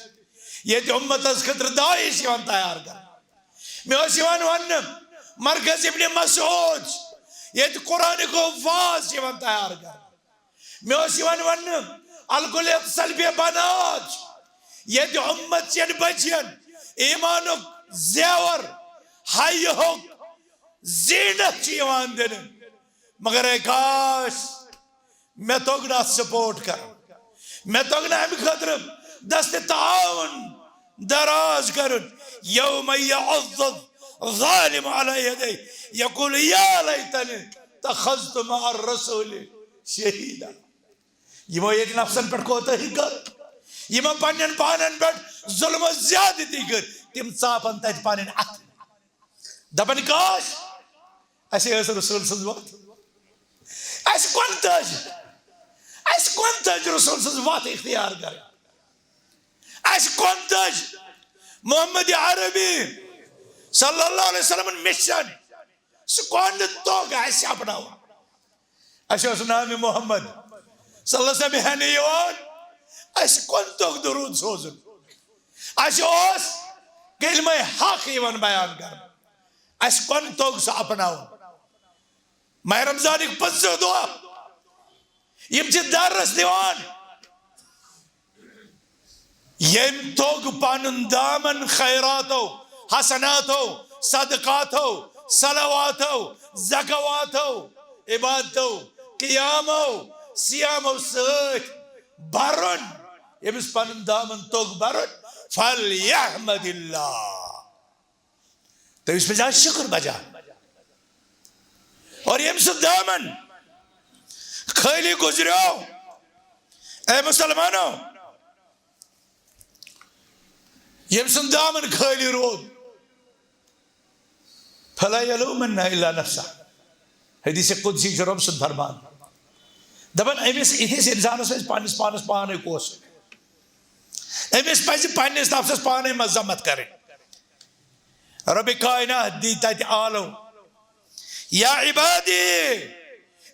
ییٚتہِ اُمتس خٲطرٕ داعش یِوان تیار کرنہٕ۔ مےٚ اوس یِوان وننہٕ مرکز ابن مسعود چھُ ییٚتہِ قرآنُک حفاظ چھُ یِوان تیار کرنہٕ۔ مےٚ اوس یِوان وننہٕ الکلیت السلفیہ بنات چھُ ییٚتہِ اُمت چٮ۪ن بچین ایمانُک زیور، حیہُک زینت چھُ یِوان دِنہٕ۔ مگر اے کاش، مےٚ توٚگ نہٕ اَتھ سپورٹ کرُن، مےٚ توٚگ نہٕ اَمہِ خٲطرٕ دست تعاون دراز کرُن۔ یوم یعض الظالم علی یدیہ یقول یا لیتنی اتخذت مع الرسول سبیلا۔ یِمو ییٚتہِ نفسن پٮ۪ٹھ کوتاہی کٔر، یِمو پننٮ۪ن پانن پٮ۪ٹھ ظلم و زیادتی کٔر، تِم ژاپن تتہِ پنٕنۍ اتھٕ۔ دپان کاش اسہِ ٲس رسول سٕنٛز وتھ، اسہِ کۄن تٔج، اسہِ کۄن تٔج رسول سٕنٛز وتھ اختیار کرٕنۍ، اسہِ کۄن تٔج محمد عربی صلی اللہ علیہ وسلمن مِشن، سُہ کۄن توٚگ اسہِ اپناوُن۔ اسہِ اوس نام محمد صلی اللہ علیہ وسلم ہٮ۪نہٕ یِوان، اسہِ کۄن توٚگ درود سوزُن۔ اسہِ اوس کلمہ حق یِوان بیان کرنہٕ، اسہِ کۄن توٚگ سُہ اپناوُن۔ ماہِ رمضانٕکۍ پٕنٛژٕہ دۄہ یِم چھِ درس دِوان، ییٚمۍ توٚگ پنُن دامن خیراتو، حسناتو، صدقاتو، صلواتو، زکواتو، عبادتو، قیامو، صیامو سۭتۍ برُن، ییٚمِس پنُن دامن توٚگ برُن، فلیحمد اللہ۔ تٔمِس پَزِ آز شُکُر بجا۔ اور ییٚمۍ سُنٛد دامن خٲلی گُزریو، اے مسلمانو، ییٚمۍ سُنٛد دامن خٲلی روٗد، فلا یلومن الا نفسہ۔ حدیث قدسی چھُ رۄب سُنٛد فرمان۔ دپان أمِس، یِتھِس اِنسانس پَزِ پننِس پانس پانے کوسُن۔ أمِس پَزِ پننِس نفسس پانے مذمت کرٕنۍ۔ رۄبِ کائنات دی تتہِ آلو، یا عبادی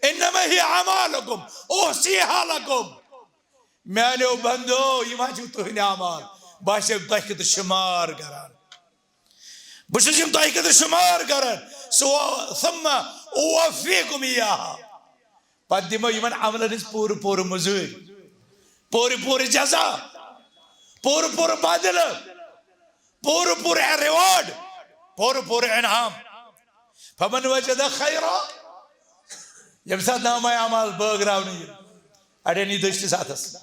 انما ہی اعمالکم احصیہا لکم۔ میانیو بندو، یِم حظ چھِو تُہٕنٛدۍ اعمال، بہٕ حظ چھُس تۄہہِ خٲطرٕ شُمار کران۔ بہٕ چھُس یِم تۄہہِ خٲطرٕ شُمار کران۔ سُہ وا-، ثم اوفیکم ایاہا۔ پتہٕ دِمو یِمن عملن ہٕنٛز پوٗرٕ پوٗرٕ مٔزوٗرۍ، پوٗرٕ پوٗرٕ جزا، پوٗرٕ پوٗرٕ بدلہٕ، پوٗرٕ پوٗرٕ ریوارڈ، پوٗرٕ پوٗرٕ انعام۔ فمن وجد خیرا، ییٚمہِ ساتہٕ نامہ اعمال بٲگراونہٕ یِن، اڑٮ۪ن یی دٔچھنِس اتھس،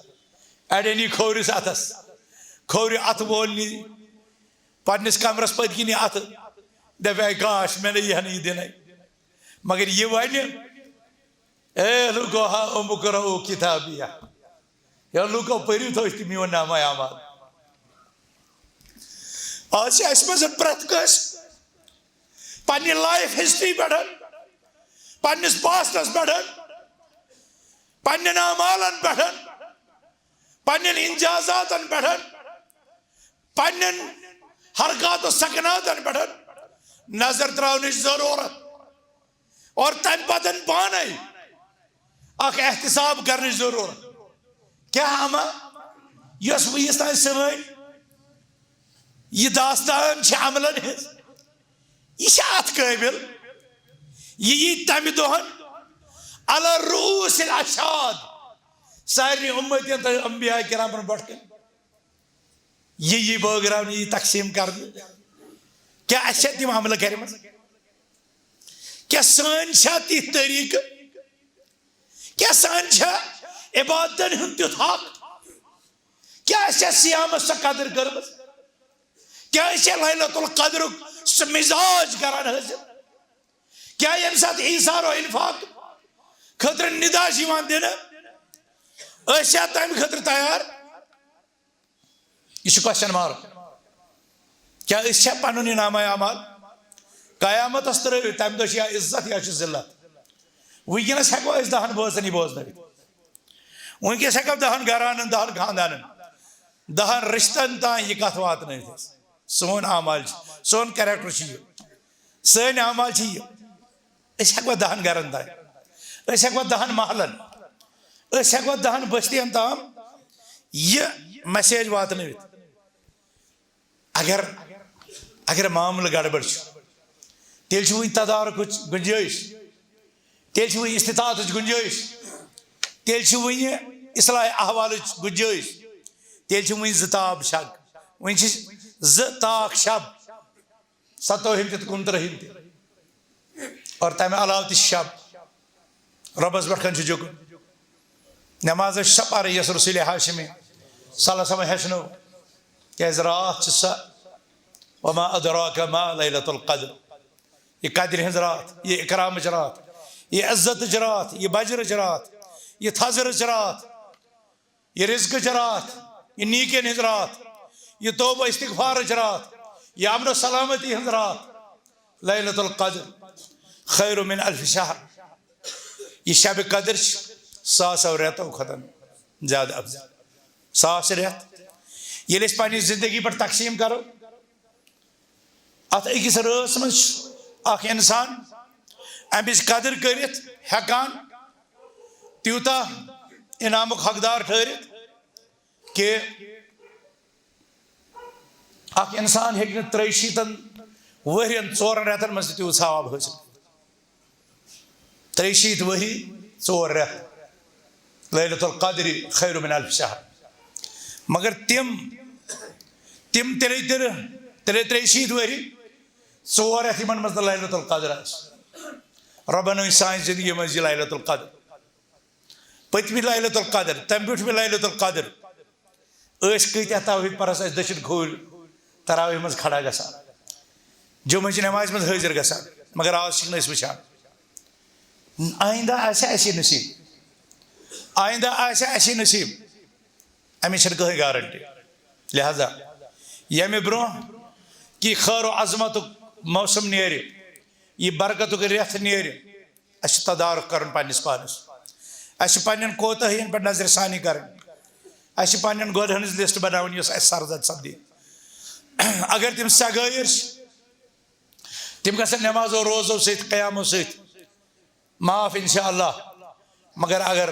اڑٮ۪ن یی کھوورِس اتھس، کھوورِ اتھٕ وول نی پننِس کمرس پٔتۍ کِنۍ اتھٕ، دپہِ، "اے کاش، مےٚ نَے یِہے نہٕ یہِ دِنَے۔" مگر یہِ ونہِ، "اے لوٗکو، ہا امکرؤ کتابیہ، یا لوٗکو، پٔرِو تُہۍ تہِ میون نامہ اعمال۔" آز چھِ اَسہِ منٛز پرٛٮ۪تھ کٲنٛسہِ پننہِ لایف ہسٹری پٮ۪ٹھ، پننِس پاسٹس پٮ۪ٹھ، پننٮ۪ن اعمالن پٮ۪ٹھ، پننٮ۪ن انجازاتن پٮ۪ٹھ، پننٮ۪ن حرکات و سکناتن پٮ۪ٹھ نظر تراونٕچ ضرورت۔ اور تمہِ پتہٕ پانے اکھ احتساب کرنٕچ ضروٗرت۔ کیٛاہ اما، یۄس وٕنیُس تام سٲنۍ یہِ داستان چھِ عملن ہٕنٛز، یہِ چھِ اتھ قٲبل، یہِ یی تمہِ دۄہن علی رؤوس الاشہاد، سارنٕے امتین تہٕ انبیاء کرامن برونٛٹھ کنہِ۔ یہِ یی بٲگراونہٕ، یہِ یی تقسیٖم کرنہٕ۔ کیٛاہ اَسہِ چھا تِم عملہٕ کٔرمٕژ؟ کیٛاہ سٲنۍ چھا تِتھۍ طریٖقہٕ؟ کیٛاہ سٲنۍ چھا عبادتن ہُنٛد تیُتھ حق؟ کیٛاہ اَسہِ چھا صیامس سۄ قدٕر کٔرمٕژ؟ کیٛاہ أسۍ چھا لیلۃ القدرُک سُہ مزاج کران حٲصِل؟ کیٛاہ ییٚمہِ ساتہٕ ایثار و انفاق خٲطرٕ ندا چھِ یِوان دِنہٕ، أسۍ چھا تَمہِ خٲطرٕ تیار؟ یہِ چھُ question mark۔ کیٛاہ أسۍ چھا پنُن یہِ نامہ اعمال قیامتس ترٲوِتھ؟ تَمہِ دۄہ چھِ یا عزت یا چھِ ذلت۔ وٕنکیٚنس ہٮ۪کو أسۍ دہن بٲژن یہِ بوزنٲوِتھ، وٕنکیٚس ہٮ۪کو دہن گرانن، دہن خاندانن، دہن رشتن تام یہِ کتھ واتنٲوِتھ۔ سون اعمال چھِ، سون character چھُ یہِ۔ سٲنۍ اعمال چھِ یہِ۔ أسۍ ہٮ۪کوا دہن گرن تام، أسۍ ہٮ۪کوا دہن محلن، أسۍ ہٮ۪کوا دہن بستین تام یہِ message واتنٲوِتھ؟ اگر، اگر معاملہٕ گڑبڑ چھُ، تیٚلہِ چھُ وٕنہِ تدارکٕچ گُنجٲیِش، تیٚلہِ چھِ وٕنہِ استطاعتٕچ گُنجٲیِش، تیٚلہِ چھِ وٕنہِ اصلاح احوالٕچ گُنجٲیِش، تیٚلہِ چھِ وٕنہِ زٕ تاب شک، وٕنہِ چھِ زٕ تاکھ شب، ستووُہِم تہِ تہٕ کُنترٕہِم تہِ۔ اور تَمہِ علاوٕ تہِ چھِ شب رۄبَس برٛونٛہہ کَنہِ چھُ جھُکُن۔ نماز چھِ سۄ پَرٕنۍ یۄس رسول ہاشمی صلی اللہ علیہ وسلم ہیٚچھنٲو۔ کیٛازِ راتھ چھِ سۄ، وما ادراک ما لیلۃ القدر۔ یہِ قدرِ ہٕنٛز راتھ، یہِ اکرامٕچ راتھ، یہِ عزتٕچ راتھ، یہِ بجرٕچ راتھ، یہِ تھزرٕچ راتھ، یہِ رزقٕچ راتھ، یہِ نیکین ہٕنٛز راتھ، یہِ توبہ استغفارٕچ راتھ، یہِ امن و سلامتی ہٕنٛز راتھ، لیلۃ القدر خیر من الف شہر۔ یہِ شب قدر چھِ ساسو رٮ۪تو کھۄتہٕ زیادٕ افضل۔ ساس رٮ۪تھ۔ ییٚلہِ أسۍ پننہِ زندگی پٮ۪ٹھ تقسیٖم کرو، اتھ أکِس رٲژ منٛز چھُ اکھ انسان امِچ قدر کٔرِتھ ہٮ۪کان تیوٗتاہ انعامُک حقدار ٹھٔہرِتھ کہِ اکھ انسان ہیٚکہِ نہٕ ترٛیہِ شیٖتن ؤہرین ژورن رٮ۪تن منٛز تہِ تیوٗت ثواب حٲصِل کٔرِتھ۔ ترٛیہِ شیٖتھ ؤہری، ژور رٮ۪تھ۔ لیلۃ القدر خیر من الف شہر۔ مگر تِم، تِم ترٛے، ترٛے، ترٛے، ترٛیہِ شیٖتھ ؤہری، ژور رٮ۪تھ یِمن منٛز نہٕ لیلۃ القدر آسہِ۔ رۄبن أنۍ سانہِ زندگی منٛز یہِ لیلۃ القدر۔ پٔتمہِ لیلۃ القدر، تمہِ برونٛٹھ مہِ لیلۃ القدر۔ أسۍ کۭتیاہ توحید پرس ٲسۍ دٔچھِنۍ کھوٗرۍ تراویح منٛز کھڑا گژھان، جمعہ چہِ نمازِ منٛز حٲضِر گژھان، مگر آز چھِکھ نہٕ أسۍ وٕچھان۔ آیندہ آسہِ اَسہِ نصیٖب، آیندہ آسہِ اَسہِ نصیٖب، اَمِچ چھَنہٕ کٕہٕنۍ guarantee۔ لہذا ییٚمہِ برونٛہہ کہِ خٲر و عظمتُک موسم نیرِ، یہِ برکتُک رٮ۪تھ نیرِ، اَسہِ چھُ تدارک کرُن پننِس پانس۔ اَسہِ چھِ پننٮ۪ن کوتاہین پٮ۪ٹھ نظرِ ثانی کرٕنۍ۔ اَسہِ چھِ پننٮ۪ن گۄنہن ہٕنٛز list بناوٕنۍ، یۄس اَسہِ سرزد سپدِ۔ اگر تِم سگٲیِر چھِ، تِم گژھن نمازو روزو سۭتۍ، قیامو سۭتۍ معاف انشاءاللہ۔ مگر اگر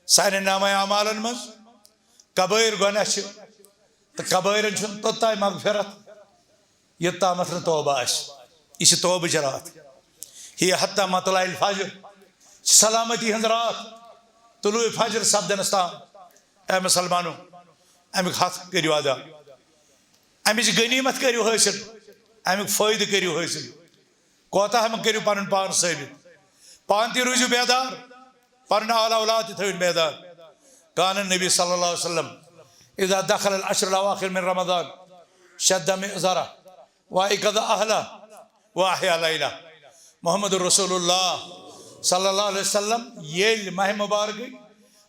سانٮ۪ن نامہ اعمالن منٛز کبٲیِر گۄناہ چھِ، تہٕ کبٲیِرن چھُنہٕ توٚتام مغفرت، یوٚتامَتھ نہٕ توبہ آسہِ۔ یہِ چھِ توبٕچ راتھ۔ ہی حتی مطلع الفجر، چھِ سلامتی ہٕنٛز راتھ، طلوع فجر سپدنس تام۔ اے مسلمانو، اَمیُک حق کٔرِو ادا، اَمِچ غنیمت کٔرِو حٲصِل، اَمیُک فٲیدٕ کٔرِو حٲصِل۔ کوتاہ مہ کٔرِو پنُن پان ثٲبت، پانہٕ تہِ روٗزِو بیدار، پنُن آل اولاد تہِ تھٲوِن بیدار۔ کان النبی صلی اللہ علیہ وسلم اذا دخل العشر الاواخر من رمضان شد مئزرہ و ایقظ اہلہ و احیا لیلہ۔ محمد رسول اللہ صلی اللہ علیہ وسلم ییٚلہِ ماہِ مبارکٕکۍ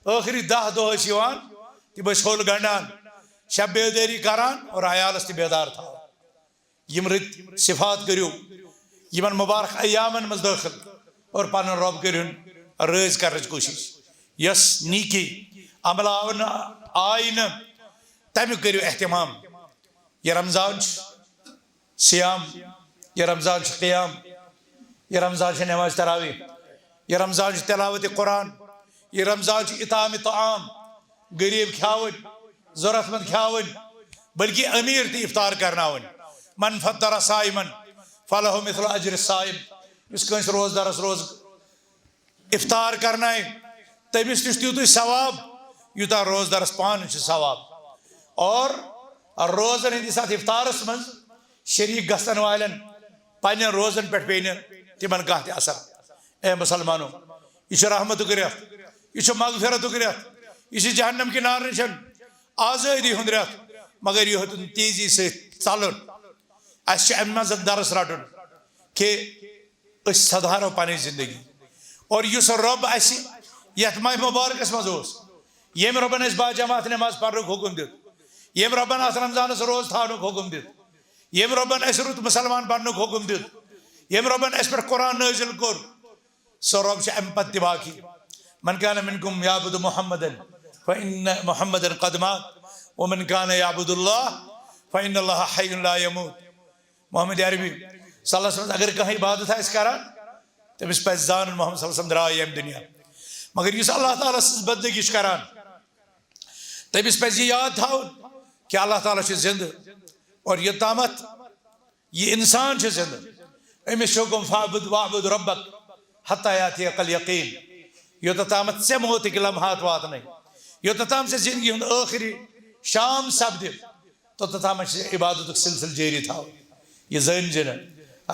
ٲخری دَہ دۄہ ٲسۍ یِوان، تِم ٲسۍ ہوٚل گنڈان، شب بیدٲری کران اور عیالس تہِ بیدار تھاوان۔ یِم رٕتۍ صفات کٔرِو، یِمن مبارک ایامن منٛز دٲخل اور پنُن رۄب کٔرِہُن رٲضۍ کرنٕچ کوٗشِش۔ یۄس نیکی عملہ آو نہٕ، آیہِ نہٕ، تمیُک کٔرِو اہتمام۔ یہِ رمضان چھُ صیام، یہِ رمضان چھُ قیام، یہِ رمضان چھُ نماز تراویح، یہِ رمضان چھُ تلاوت قرآن، یہ رمضان چھُ اطعام طعام، غریب کھیاوٕنۍ، ضرورت مند کھیاوٕنۍ، بلکہ امیر تہِ افطار کرناوٕنۍ۔ من فطر صائما فلہ مثل اجر الصائم۔ یُس کٲنٛسہِ روزدارس روز افطار کرنایہِ، تٔمِس نِش تیُتُے ثواب یوٗتاہ روزدارس پانہٕ چھُ ثواب۔ اور روزن ہٕنٛدِس اتھ افطارس منٛز شریک گژھن والٮ۪ن پننٮ۪ن روزن پٮ۪ٹھ پیٚیہِ نہٕ تِمن کانٛہہ تہِ اثر۔ اے مسلمانو، یہِ چھُ رحمتُک رٮ۪تھ، یہِ چھُ مغفرتُک رٮ۪تھ، یہِ چھُ جہنم کہِ نارٕ نِش آزٲدی ہُنٛد رٮ۪تھ، مگر یہِ ہیوٚتُن تیزی سۭتۍ ژلُن۔ اسہِ چھُ امہِ منٛز درس رٹُن کہِ أسۍ سدھارو پنٕنۍ زندگی۔ اور یُس رۄب اسہِ یتھ ماہِ مبارکس منٛز اوس، ییٚمۍ رۄبن اسہِ با جماعت نماز پرنُک حکم دیُت، ییٚمۍ رۄبن اتھ رمضانس روز تھاونُک حکم دیُت، ییٚمۍ رۄبن اسہِ رُت مسلمان بننُک حکم دیُت، ییٚمۍ رۄبن اسہِ پٮ۪ٹھ قرآن نٲزِل کوٚر، سُہ رۄب چھُ امہِ پتہٕ تہِ باقی۔ من کان منکم یعبد محمدا فإن محمدا قد مات ومن کان یعبد اللہ فإن اللہ حی لا یموت۔ محمد عربی صلی اللہ علیہ وسلم اگر کانٛہہ عبادت آسہِ کران، تٔمِس پزِ زانُن محمد صلی اللہ علیہ وسلم درٛاو ییٚمہِ دُنیا۔ مگر یُس اللہ تعالیٰ سٕنٛز بندگی چھُ کران، تٔمِس پزِ یہِ یاد تھاوُن کہِ اللہ تعالیٰ چھُ زندٕ، اور یوٚتامتھ یہِ انسان چھُ زندٕ، أمِس چھُ حُکُم فاعبد واعبد ربک حتی یاتیک الیقین۔ یوٚتتھ تامتھ ژےٚ موتٕکۍ لمحات واتنَے، یوٚتتھ تام ژےٚ زندگی ہُنٛد ٲخری شام سپدِ، توٚتتھ تامتھ چھُ عبادتُک سلسلہٕ جٲری تھاوُن۔ یہِ زٲنۍ زِ نہٕ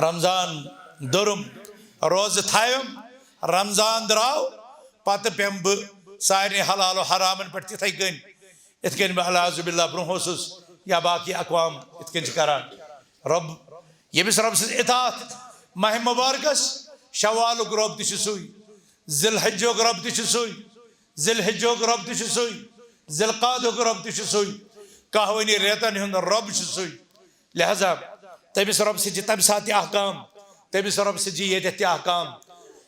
رمضان دوٚرُم، روزٕ تھاوٮ۪م، رمضان درٛاو، پتہٕ پیٚمہٕ بہٕ سارنٕے حلال و حرامن پٮ۪ٹھ تِتھَے کٔنۍ، یِتھ کٔنۍ بہٕ العیاذ باللہ برونٛہہ اوسُس یا باقی اقوام یِتھ کٔنۍ چھِ کران۔ رۄب، ییٚمِس رۄب سٕنٛز اطاعت ماہِ مبارکس، شوالُک رۄب تہِ چھُ سُے، ذی الحجُک رۄب تہِ چھُ سُے، ذی الحجُک رۄب تہِ چھُ سُے، ذی القعدُک رۄب تہِ چھُ سُے، کہوٲنی رٮ۪تن ہُنٛد رۄب چھُ سُے۔ لہذا تٔمِس رۄب سٕنٛدۍ چھِ تَمہِ ساتہٕ تہِ احکام، تٔمِس رۄب سٕنٛدۍ چھِ ییٚتٮ۪تھ تہِ احکام۔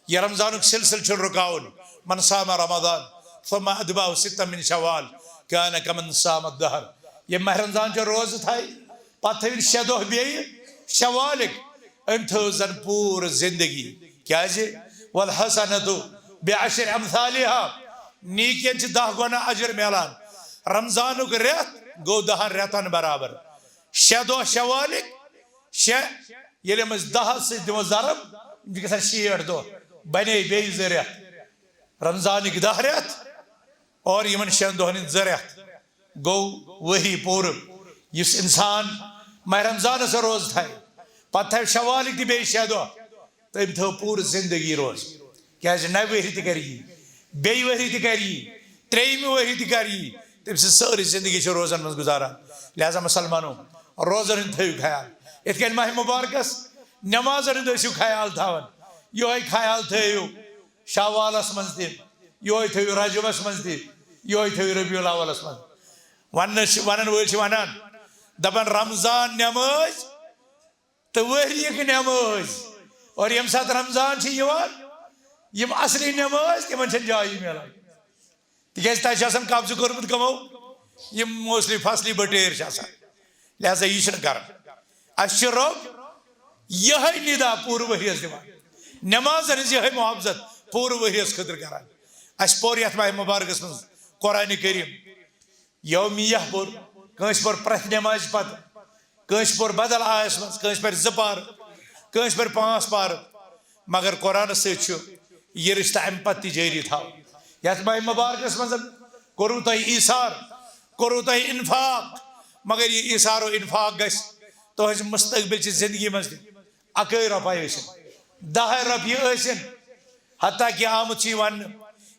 یہِ رمضانُک سلسلہٕ چھُنہٕ رُکاوُن۔ من صام رمضان ثم اتبعہ ستا من شوال کان کمن صام الدہر۔ ییٚمۍ ماہِ رمضان چہِ روزٕ تھایہِ، پتہٕ تھٲوِن شےٚ دۄہ بیٚیہِ شوالٕکۍ، أمۍ تھٲو زن پوٗرٕ زندگی۔ کیازِ؟ والحسنۃ بعشر امثالہا، نیکین چھِ دَہ گۄنا اجر میلان۔ رمضانُک رٮ۪تھ گوٚو دَہن رٮ۪تن برابر۔ شےٚ دۄہ شوالٕکۍ، شےٚ، ییٚلہِ یِم أسۍ دَہَس سۭتۍ دِمو ضرب، یِم چھِ گژھان شیٹھ دۄہ، بنے بیٚیہِ زٕ رٮ۪تھ۔ رمضانٕکۍ دَہ رٮ۪تھ اور یِمن شٮ۪ن دۄہن ہٕنٛدۍ زٕ رٮ۪تھ۔ گوٚو ؤری پوٗرٕ۔ یُس اِنسان ماہِ رمضانس روزٕ تھاوِ، پتہٕ تھاوِ شوالٕکۍ تہِ بیٚیہِ شےٚ دۄہ، تٔمۍ تھٲو پوٗرٕ زندگی روزٕ۔ کیازِ نَوِ ؤہرِ تہِ کرِ یی، بیٚیہِ ؤہرِ تہِ کرِ یی، ترٛیٚیِمہِ ؤہرِ تہِ کرِ یی۔ تٔمۍ سٕنٛز سٲرٕے زندگی چھِ روزن منٛز گُزاران۔ لہذا مسلمانو، روزن ہُنٛد تھٲیِو خیال۔ یِتھ کٔنۍ ماہِ مبارکس نمازن ہُنٛد ٲسِو خیال تھاوان، یِہوٚے خیال تھٲیِو شوالس منٛز تہِ، یِہوٚے تھٲیِو رجبس منٛز تہِ، یِہوٚے تھٲیِو ربیع الاولس منٛز۔ وننہٕ چھِ، ونن وٲلۍ چھِ ونان، دپان، رمضان نمٲز تہٕ ؤریِک نمٲز۔ اور ییٚمہِ ساتہٕ رمضان چھِ یِوان، یِم اصلی نمٲز، تِمن چھَنہٕ جایی میلان۔ تِکیازِ تَتہِ چھُ آسان قبضہٕ کوٚرمُت کٕمو؟ یِم موسلی فصلی بٹیر چھِ آسان۔ لہذا یہِ چھُنہٕ کران۔ اَسہِ چھُ رۄب یِہوٚے ندا پوٗرٕ ؤریَس دِوان۔ نمازن ہٕنٛز یِہوٚے محافظت پوٗرٕ ؤریَس خٲطرٕ کران۔ اَسہِ پوٚر یَتھ ماہِ مبارکس منٛز قرآنِ کریم۔ یومیہ پوٚر، کٲنٛسہِ پوٚر پرٛٮ۪تھ نٮ۪مازِ پتہٕ، کٲنٛسہِ پوٚر بدل آیس منٛز، کٲنٛسہِ پرِ زٕ پارٕ، کٲنٛسہِ پرِ پانٛژھ پارٕ۔ مگر قرآنس سۭتۍ چھُ یہِ رشتہٕ امہِ پتہٕ تہِ جٲری تھاوُن۔ یتھ ماہِ مبارکس منٛز کوٚروٕ تۄہہِ ایثار، کوٚروٕ تۄہہِ انفاق، مگر یہِ ایثار و انفاق گژھِ تُہنٛزِ مستقبل چہِ زندگی منٛز تہِ۔ اکٲے رۄپے ٲسِن، دَہے رۄپیہِ ٲسِن، حتیٰ کہ آمُت چھُ یہِ وننہٕ،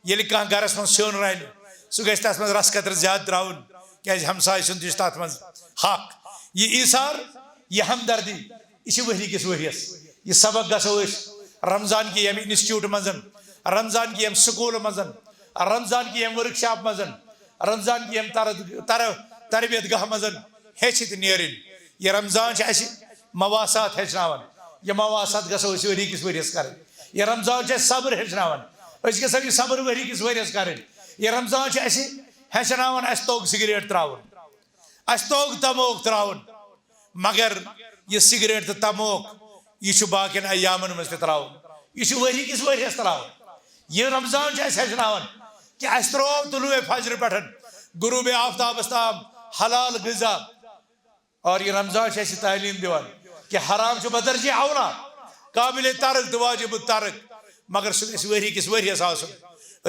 ییٚلہِ کانٛہہ گرس منٛز سیُن رنہِ، سُہ گژھِ تتھ منٛز رس قطرٕ زیادٕ ترٛاوُن، کیازِ ہمسایہِ سُنٛد تہِ چھُ تتھ منٛز حق۔ یہِ ایثار، یہِ ہمدردی، یہِ چھِ ؤری کِس ؤریس۔ یہِ سبق گژھو أسۍ رمضان کہِ ییٚمہِ انسٹیٹیوٹ منٛز، رمضان کہِ ییٚمہِ سکوٗلہٕ منٛز، رمضان کہِ ییٚمہِ ورک شاپ منٛز، رمضان کہِ ییٚمہِ تر-، تر-، تربیت گاہ منٛز ہیٚچھِتھ نیرٕنۍ۔ یہِ رمضان چھِ اَسہِ مواصلات ہیٚچھناوان۔ یہِ مواصلات گژھو أسۍ ؤری کِس ؤریَس کَرٕنۍ۔ یہِ رمضان چھِ اَسہِ صبر ہیٚچھناوان۔ أسۍ گژھو یہِ صبر ؤری کِس ؤریَس کَرٕنۍ۔ یہِ رمضان چھِ اَسہِ ہیٚچھناوان، اَسہِ توٚگ سِگریٹ ترٛاوُن۔ اَسہِ توٚگ تموک ترٛاوُن۔ مگر یہِ سِگریٹ تہٕ تموک، یہِ چھُ باقین ایامن منٛز تہِ ترٛاوُن۔ یہِ چھُ ؤری کِس ؤریَس ترٛاوُن۔ یہِ رمضان چھُ اَسہِ ہیٚچھناوان کہ اَسہِ ترٛوو طلوع فجر پٮ۪ٹھ غروب آفتابس تام حلال غذا۔ اور یہِ رمضان چھُ اَسہِ تعلیٖم دِوان کہ حرام چھُ بدرجہ اولا، قابل ترک تہٕ واجب ترک، مگر سُہ گژھِ ؤری کِس ؤریَس آسُن۔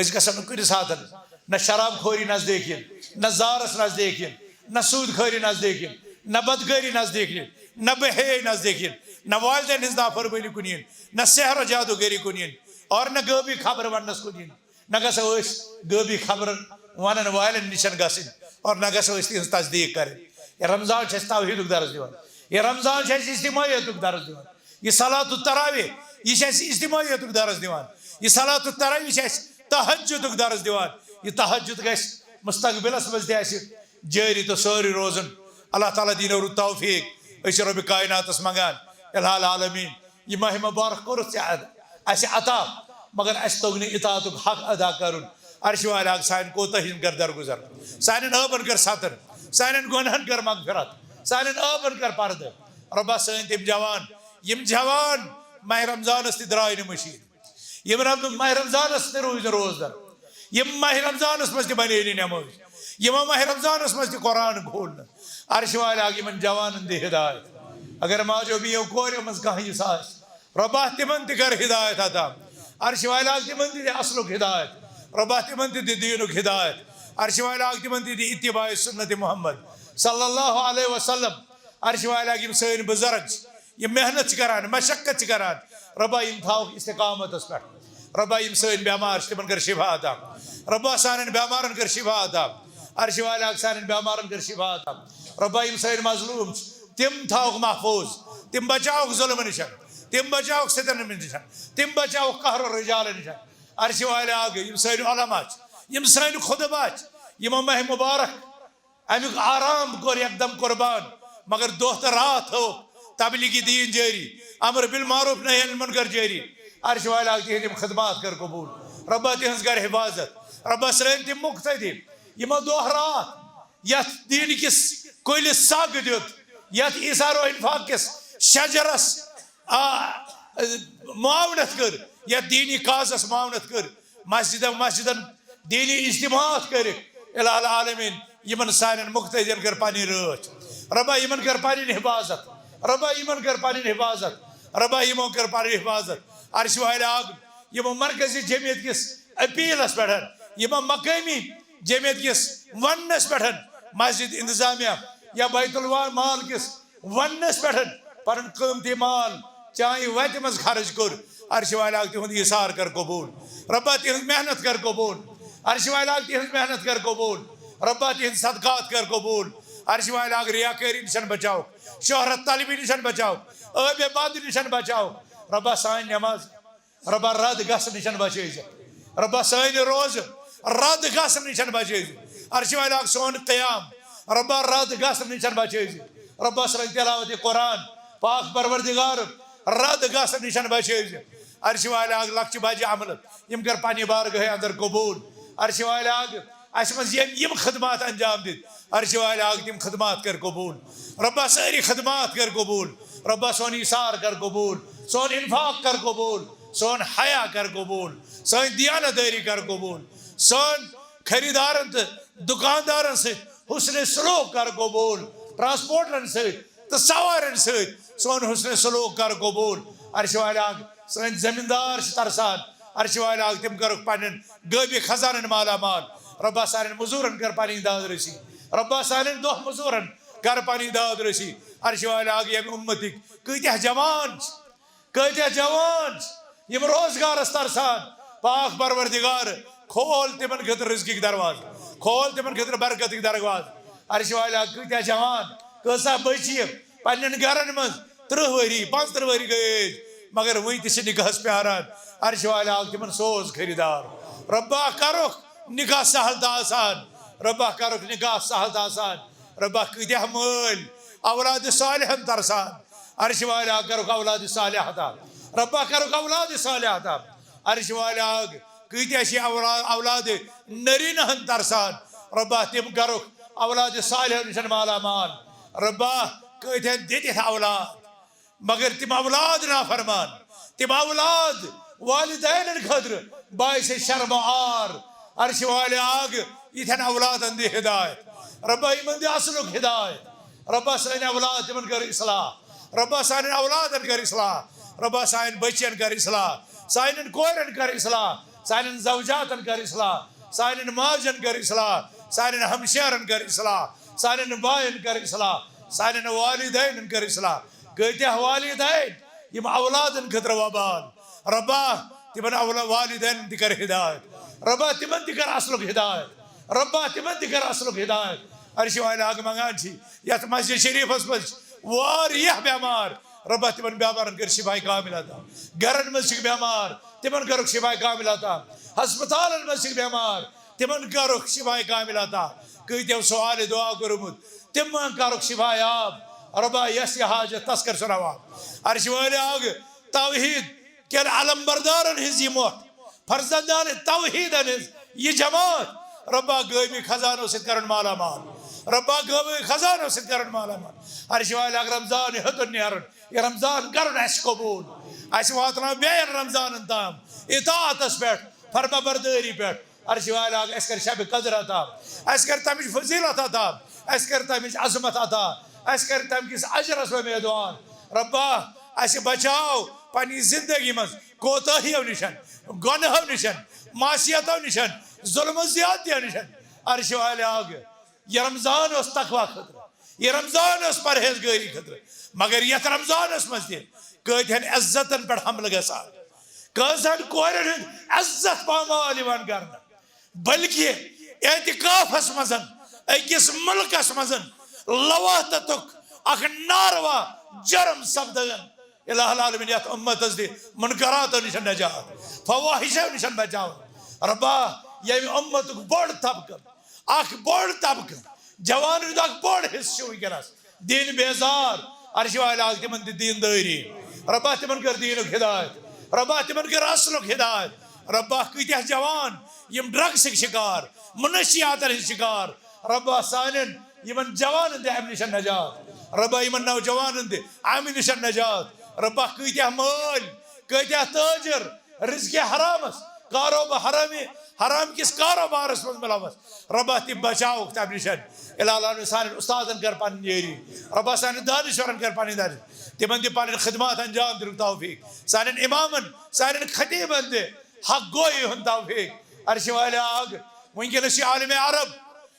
أسۍ گژھو نہٕ کُنہِ ساتہٕ نہ شراب خوری نزدیٖک یِن، نہ زارس نزدیٖک یِن، نہ سوٗد خٲری نزدیٖک یِن، نہ بدکٲری نزدیٖک یِن، نہ بے حیٲیی نزدیٖک یِن، نہ والدین ہٕنٛز نافرمٲنی کُن یِن، نہ سحر و جادوگری کُن یِن، اور نہ غٲبی خبر وننس کُن یِن۔ نہ گژھو أسۍ غٲبی خبرن ونن والٮ۪ن نِش گژھٕنۍ، اور نہ گژھو أسۍ تِہنٛز تصدیٖق کرٕنۍ۔ یہِ رمضان چھُ اَسہِ توحیٖدُک درس دِوان، یہِ رمضان چھُ اَسہِ اجتماعیتُک درس دِوان، یہِ صلاۃ التراویح، یہِ چھُ اَسہِ اجتماعیتُک درس دِوان، یہِ صلاۃ التراویح چھُ اَسہِ تہجدُک درس دِوان۔ یہِ تہجد گژھِ مستقبلس منٛز تہِ اَسہِ جٲری تہٕ سٲری روزُن۔ اللہ تعالیٰ دِیِن اور توفیٖق۔ أسۍ چھِ رۄبِ کائناتس منٛگان، الہ العالمین، یہِ ماہِ مبارک کوٚرُتھ ژےٚ اَسہِ عطا، مگر اَسہِ توٚگ نہٕ اطاعتُک حق ادا کرُن۔ عرشہِ والہِ اکھ سانہِ کوتاہی ہُنٛد کر درگُزر، سانٮ۪ن عٲبن کر ستر، سانٮ۪ن گۄنہن کر مغفرت، سانٮ۪ن عٲبن کر پردٕ۔ رۄبا، سٲنۍ تِم جوان، یِم جوان ماہِ رمضانس تہِ درٛاے نہٕ مٔشیٖد، یِم رم-، ماہِ رمضانس تہِ روٗدۍ نہٕ روزدر، یِم ماہِ رمضانس منٛز تہِ بنے نہٕ نٮ۪مٲز، یِمو ماہِ رمضانس منٛز تہِ قرآن کھول نہٕ۔ عرشہِ والہِ اکھ یِمن جوانن دِ ہدایت۔ اگر ماجو بیٚیو کورٮ۪و منٛز کانٛہہ یِژھ آسہِ، رۄبا، تِمن تہِ کر ہدایت عطا۔ عرشہِ والہِ اکھ تِمن تہِ دِ اصلُک ہدایت۔ رۄبا، تِمن تہِ دِ دیٖنُک ہدایت۔ عرشہِ والہِ اکھ تِمن تہِ دِ اتباع سنت محمد صلی اللہ علیہ وسلم۔ عرشہِ والہِ اکھ یِم سٲنۍ بزرگ چھِ، یِم محنت چھِ کران، مشقت چھِ کران، رۄبا، یِم تھاوکھ استقامتس پٮ۪ٹھ۔ رۄبا، یِم سٲنۍ بٮ۪مار چھِ، تِمن کر شفا عطا۔ رۄبا، سانٮ۪ن بٮ۪مارن کر شفا عطا۔ عرشہِ والہِ اکھ سانٮ۪ن بٮ۪مارن کر شفا عطا۔ رۄبا، یِم سٲنۍ مظلوم چھِ، تِم تھاوکھ محفوظ، تِم بچاوکھ ظلم نِش، تِم بچاوکھ ستم نِش، تِم بچاوکھ قہر و رجال نِش۔ عرشہِ والہِ اکھ یِم سٲنۍ علما چھِ، یِم سٲنۍ خطبہ چھِ، یِمو ماہِ مبارک امیُک آرام کوٚر یکدم قربان، مگر دۄہ تہٕ راتھ تھٲوکھ تبلیغ دیٖن جٲری، امر بالمعروف نہی عن المنکر جٲری۔ عرشہِ والہِ اکھ تِہنٛدۍ یِم خدمات کر قبول۔ رۄبا، تِہنٛز کر حفاظت۔ رۄبا، سٲنۍ تِم مقتدی یِمو دۄہ راتھ یتھ دیٖن کِس کُلِس سگ دیُت، یتھ ایثار و انفاق کِس شجرس، آ، معاونت کٔر، یتھ دیٖنی کازس معاونت کٔر، مسجدن مسجدن دیٖنی اجتماعات کٔرِکھ۔ الہ العالمین، یِمن سانٮ۪ن مقتدین کٔر پنٕنۍ رٲچھ۔ رۄبا، یِمن کٔر پنٕنۍ حفاظت۔ رۄبا، یِمن کٔر پنٕنۍ حفاظت۔ رۄبا، یِمو کٔر پنٕنۍ حفاظت۔ عرشہِ والہِ اکھ یِمو مرکزی جمعیت کِس اپیلس پٮ۪ٹھ، یِمو مقٲمی جمعیت کِس وننس پٮ۪ٹھ، مسجد انتظامیہ یا بیت المال کِس وننس پٮ۪ٹھ پنُن قۭمتی مال چانہِ وتہِ منٛز خرٕچ کوٚر، عرشہِ والہِ اکھ تِہُنٛد ایثار کر قبول۔ رۄبا، تِہٕنٛز محنت کر قبول۔ عرشہِ والہِ اکھ تِہٕنٛز محنت کر قبول۔ رۄبا، تِہٕنٛدۍ صدقات کر قبول۔ عرشہِ والہِ اکھ ریاکٲری نِش بچاوکھ، شہرت طلبی نِش بچاوکھ، عٲبِ بد نِش بچاوکھ۔ رۄبا، سانہِ نماز رۄبا، رد گژھنہٕ نِش بچٲوزِ۔ رۄبا، سٲنۍ روزٕ رد گژھنہٕ نِش بچٲوزِ۔ عرشہِ والہِ اکھ سون قیام، رۄبا، رد گژھنہٕ نِش بچٲوزِ۔ رۄبا، سٲنۍ تلاوت قرآن، پاک پروردگار، رد گژھنہٕ نِش بچٲوزِ۔ عرشہِ والہِ اکھ لۄکچہِ بجہِ عملہٕ، یِم کر پننہِ بارگاہہِ اندر قبول۔ عرشہِ والہِ اکھ اسہِ منٛز یِم، یِم خدمات انجام دِتھ، عرشہِ والہِ اکھ تِم خدمات کر قبول۔ رۄبا، سٲری خدمات کر قبول۔ رۄبا، سون ایثار کر قبول، سون انفاق کر قبول، سون حیا کر قبول، سٲنۍ دیانت دٲری کر قبول، سون خریدارن تہٕ دکاندارن سۭتۍ حسن سلوک کر قبول، ٹرانسپورٹرن سۭتۍ تہٕ سوارٮ۪ن سۭتۍ سون حسن سلوک کر قبول۔ عرشہِ والہِ اکھ سٲنۍ زمیٖندار چھِ ترسان، عرشہِ والہِ اکھ تِم کرُکھ پننٮ۪ن غٲبی خزانن مالا مال۔ رۄبا، سانٮ۪ن مٔزوٗرن کر پنٕنۍ داد رسی۔ رۄبا، سانٮ۪ن دۄہ مٔزوٗرن کر پنٕنۍ داد رسی۔ عرشہِ والہِ اکھ ییٚمہِ اُمتٕکۍ کۭتیاہ جوان چھِ، کۭتیاہ جوان چھِ یِم روزگارس ترسان۔ پاک پروردگار، کھول تِمن خٲطرٕ رزقٕکۍ دروازٕ، کھول تِمن خٲطرٕ برکتٕکۍ دروازٕ۔ عرشہِ والہِ اکھ کۭتیاہ جوان، کۭژاہ بچی پننٮ۪ن گرن منٛز، ترٕٛہ ؤری، پانٛژترٕٛہ ؤری گٔے ٲدۍ، مگر وُنہِ تہِ چھِ نکاحس پیاران۔ عرشہِ والہِ اکھ تِمن سوز خریدار۔ رۄبا، کرُکھ نکاح سہل تہٕ آسان۔ رۄبا، کرُکھ نکاح سہل تہٕ آسان۔ رۄبا، کۭتیاہ مٲلۍ اولاد صالحن ترسان۔ عرشہِ والہِ اکھ کرُکھ اولاد صالح عطا۔ رۄبا، کرُکھ اولاد صالح عطا۔ عرشہِ والہِ اکھ کۭتیاہ چھِ اولاد، اولاد نرینہن ترسان۔ رۄبا، تِم کرُکھ اولاد صالحن نِش مالا مال۔ رۄبا، کۭتیاہ دِتھ اولاد، مگر تِم اولاد نافرمان، تِم اولاد والدینن خٲطرٕ باعث شرم و عار۔ عرشہِ والہِ آگ، یِتھٮ۪ن اولادن دِ ہدایت۔ رۄبا، یِمن دِ اصلُک ہدایت۔ رۄبا، سٲنۍ اولاد تِمن کر اصلاح۔ رۄبا، سانٮ۪ن اولادن کر اصلاح۔ رۄبا، سانٮ۪ن بچین کر اصلاح۔ سانٮ۪ن کورٮ۪ن کر اصلاح۔ سانٮ۪ن زوجاتن کر اصلاح۔ سانٮ۪ن ماجن کر اصلاح۔ سانٮ۪ن ہمشیرن کر اصلاح۔ سانٮ۪ن باین کر اصلاح۔ سانٮ۪ن والدینن کر اصلاح۔ کۭتیاہ والدین یِم اولادن خٲطرٕ وبال۔ رۄبا، تِمن اولا-، والدینن تہِ کر ہدایت۔ رۄبا، تِمن تہِ کر اصلُک ہدایت۔ رۄبا، تِمن تہِ کر اصلُک ہدایت۔ عرشہِ والہِ آگ، منگان چھِ یتھ مسجد شریفس منٛز چھِ واریاہ بٮ۪مار۔ رۄبا، تِمن بٮ۪مارن کر شفاء کامل عطا۔ گرن منٛز چھِ بٮ۪مار، تِمن کرُکھ شفاء کامل عطا۔ ہسپتالن منٛز چھِ بٮ۪مار، تِمن کرُکھ شفاء کامل عطا۔ کۭتیو سوالہِ دعا کوٚرمُت، تِمن کرُکھ شفا یاب۔ رۄبا، یس یہِ حاجت، تس کر سُہ روا۔ عرشہِ والہِ آگ، توحید کٮ۪ن علمبردارن ہٕنٛز یہِ مۄٹھ، فرزندان توحیدن ہٕنٛز یہِ جماعت، رۄبا، غٲبی خزانو سۭتۍ کرُن مالا مال۔ رۄبا، غٲبی خزانو سۭتۍ کرُن مالا مال۔ عرشہِ والہِ آگ، رمضان ہیوٚتُن نیرُن، یہِ رمضان کرُن اسہِ قبول۔ اسہِ واتناو بیٚین رمضانن تام اطاعتس پٮ۪ٹھ، فرما بردٲری پٮ۪ٹھ۔ عرشہِ والہِ آگ، اسہِ کر شب قدر عطا، اسہِ کر تمِچ فضیلت عطا، اسہِ کر تمِچ عظمت عطا، اسہِ کر تمہِ کِس اجرس امیدوار۔ رۄبا، اسہِ بچاو پننہِ زندگی منٛز کوتاہیو نِشن، گۄنہو نِشن، معصیتو نِشن، ظلم و زیادتیو نِشن۔ عرشہِ والہِ آگ، یہِ رمضان اوس تقوی خٲطرٕ، یہِ رمضان اوس پرہیزگٲری خٲطرٕ، مگر یتھ رمضانس منٛز تہِ کۭتہن عزتن پٮ۪ٹھ حملہٕ گژھان، کٲژہن کورٮ۪ن ہُنٛد عزت پامال یِوان کرنہٕ، بلکہ اعتکافس منٛز أکِس مُلکس منٛز لواطتُک اکھ ناروا جرم سپدان۔ الہ العالمین، یتھ امتس دِ منکراتو نِش نجات، فواحشو نِش بچاو۔ رۄبا، ییٚمہِ امتُک بوٚڑ طبقہٕ، اکھ بوٚڑ طبقہٕ، جوانن ہُنٛد اکھ بوٚڑ حصہٕ چھُ وٕنکیٚنس دین بیزار۔ عرشہِ والہِ آگ، تِمن دِ دیندٲری۔ رۄبا، تِمن کر دینُک ہدایت۔ رۄبا، تِمن کر اصلُک ہدایت۔ رۄبا، کۭتیاہ جوان یِم ڈرگسٕکۍ شکار، منشیاتن ہٕنٛدۍ شکار۔ رۄبا، سانٮ۪ن یِمن جوانن دِ امہِ نِش نجات۔ رۄبا، یِمن نوجوانن دِ امہِ نِش نجات۔ رۄبا، کۭتیاہ مٲلۍ، کۭتیاہ تٲجر، رزقِ حرامس، کاروبار حرامی، حرام کِس کاروبارس منٛز ملوث۔ رۄبا، تِم بچاوُکھ تمہِ نِش۔ الہ العالمین، سانٮ۪ن استادن کر پنٕنۍ یٲری۔ رۄبا، سانٮ۪ن دانشورن کر پنٕنۍ دانش۔ تِمن دِ پنٕنۍ خدمات انجام دِنُک توفیق۔ سانٮ۪ن امامن، سانٮ۪ن خطیبن دِ حق گویی ہُنٛد توفیق۔ عرشہِ والہِ آگ، وٕنکیٚنس چھِ عالمِ عرب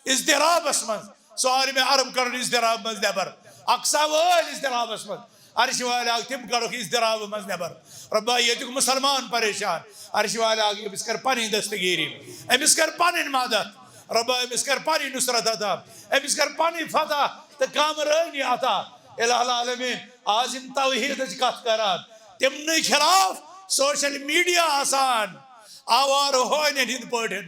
اضطرابس منٛز، سُہ عالمِ عرب کڑُن اضطراب منٛز نٮ۪بر، اقصی وٲلۍ اضطرابس منٛز۔ عرشہِ والہِ آگ، تِم کڑُکھ اضطراب منٛز نٮ۪بر۔ رۄبا، ییٚتیُک مسلمان پریشان، عرشہِ والہِ آگ، أمِس کر پنٕنۍ دستگیری، أمِس کر پنٕنۍ مدد۔ رۄبا، أمِس کر پنٕنۍ نصرت عطا، أمِس کر پنٕنۍ فتح تہٕ کامرٲنی عطا۔ الہ العالمین، آز یِم توحیدٕچ کتھ کران، تِمنٕے خلاف سوشل میڈیا آسان آوارٕ ہونٮ۪ن ہٕنٛدۍ پٲٹھۍ،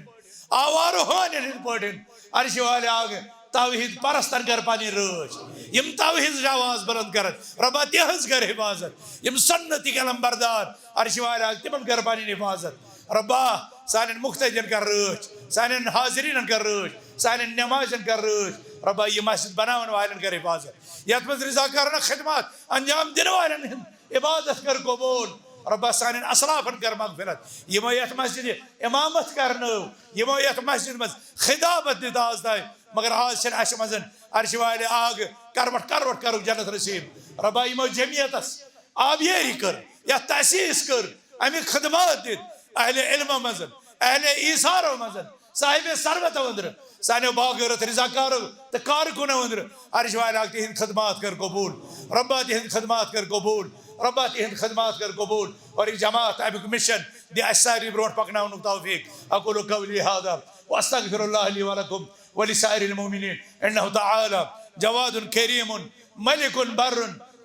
آوارٕ ہونٮ۪ن ہٕنٛدۍ پٲٹھۍ۔ عرشہِ والہِ آگ، توحید پرستن کر پنٕنۍ رٲچھ، یِم توحیدٕچ آواز بلند کرن، رۄبا، تِہنٛز کر حفاظت۔ یِم سنتٕکۍ علمبردار، عرشہِ والہِ آگ، تِمن کر پنٕنۍ حفاظت۔ رۄبا، سانٮ۪ن مقتدین کر رٲچھ، سانٮ۪ن حاضریٖنن کر رٲچھ، سانٮ۪ن نمازن کر رٲچھ۔ رۄبا، یہِ مسجد بناون والٮ۪ن کر حفاظت، یتھ منٛز رضاکارانہ خدمات انجام دِنہٕ والٮ۪ن ہٕنٛز عبادت کر قبول۔ رۄبا، سانٮ۪ن اسلافن کر مغفرت، یِمو یتھ مسجدِ امامت کرنٲو، یِمو یتھ مسجدِ منٛز خطابت دِژ آز تام، مگر آز چھنہٕ اسہِ منٛز۔ عرشہِ والہِ آگ، کروٹ کروٹ کرُکھ جنت نصیب۔ رۄبا، یِمو جمعیتس آبیٲری کٔر، یتھ تأسیٖس کٔر، امیُک خدمات دِتھ، اہلِ علمہٕ منٛز، اہلِ ایثارو منٛز، صاحبِ ثروتو أنٛدرٕ، سانیو باغٲرتھ رضاکارو تہٕ کارکنو أنٛدرٕ۔ عرشہِ والہِ آگ، تِہنٛد خدمات کر قبول۔ رۄبا، تِہنٛد خدمات کر قبول۔ رۄبا، تِہنٛد خدمات کر قبول۔ اور یہِ جماعت، امیُک مشن دِ اسہِ سارنٕے برونٛٹھ پکناونُک توفیق۔ اقول قولی هذا واستغفر الله لي ولكم ولسائر المؤمنين انه تعالى جواد كريم ملك بر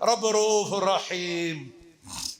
رب رؤوف رحيم۔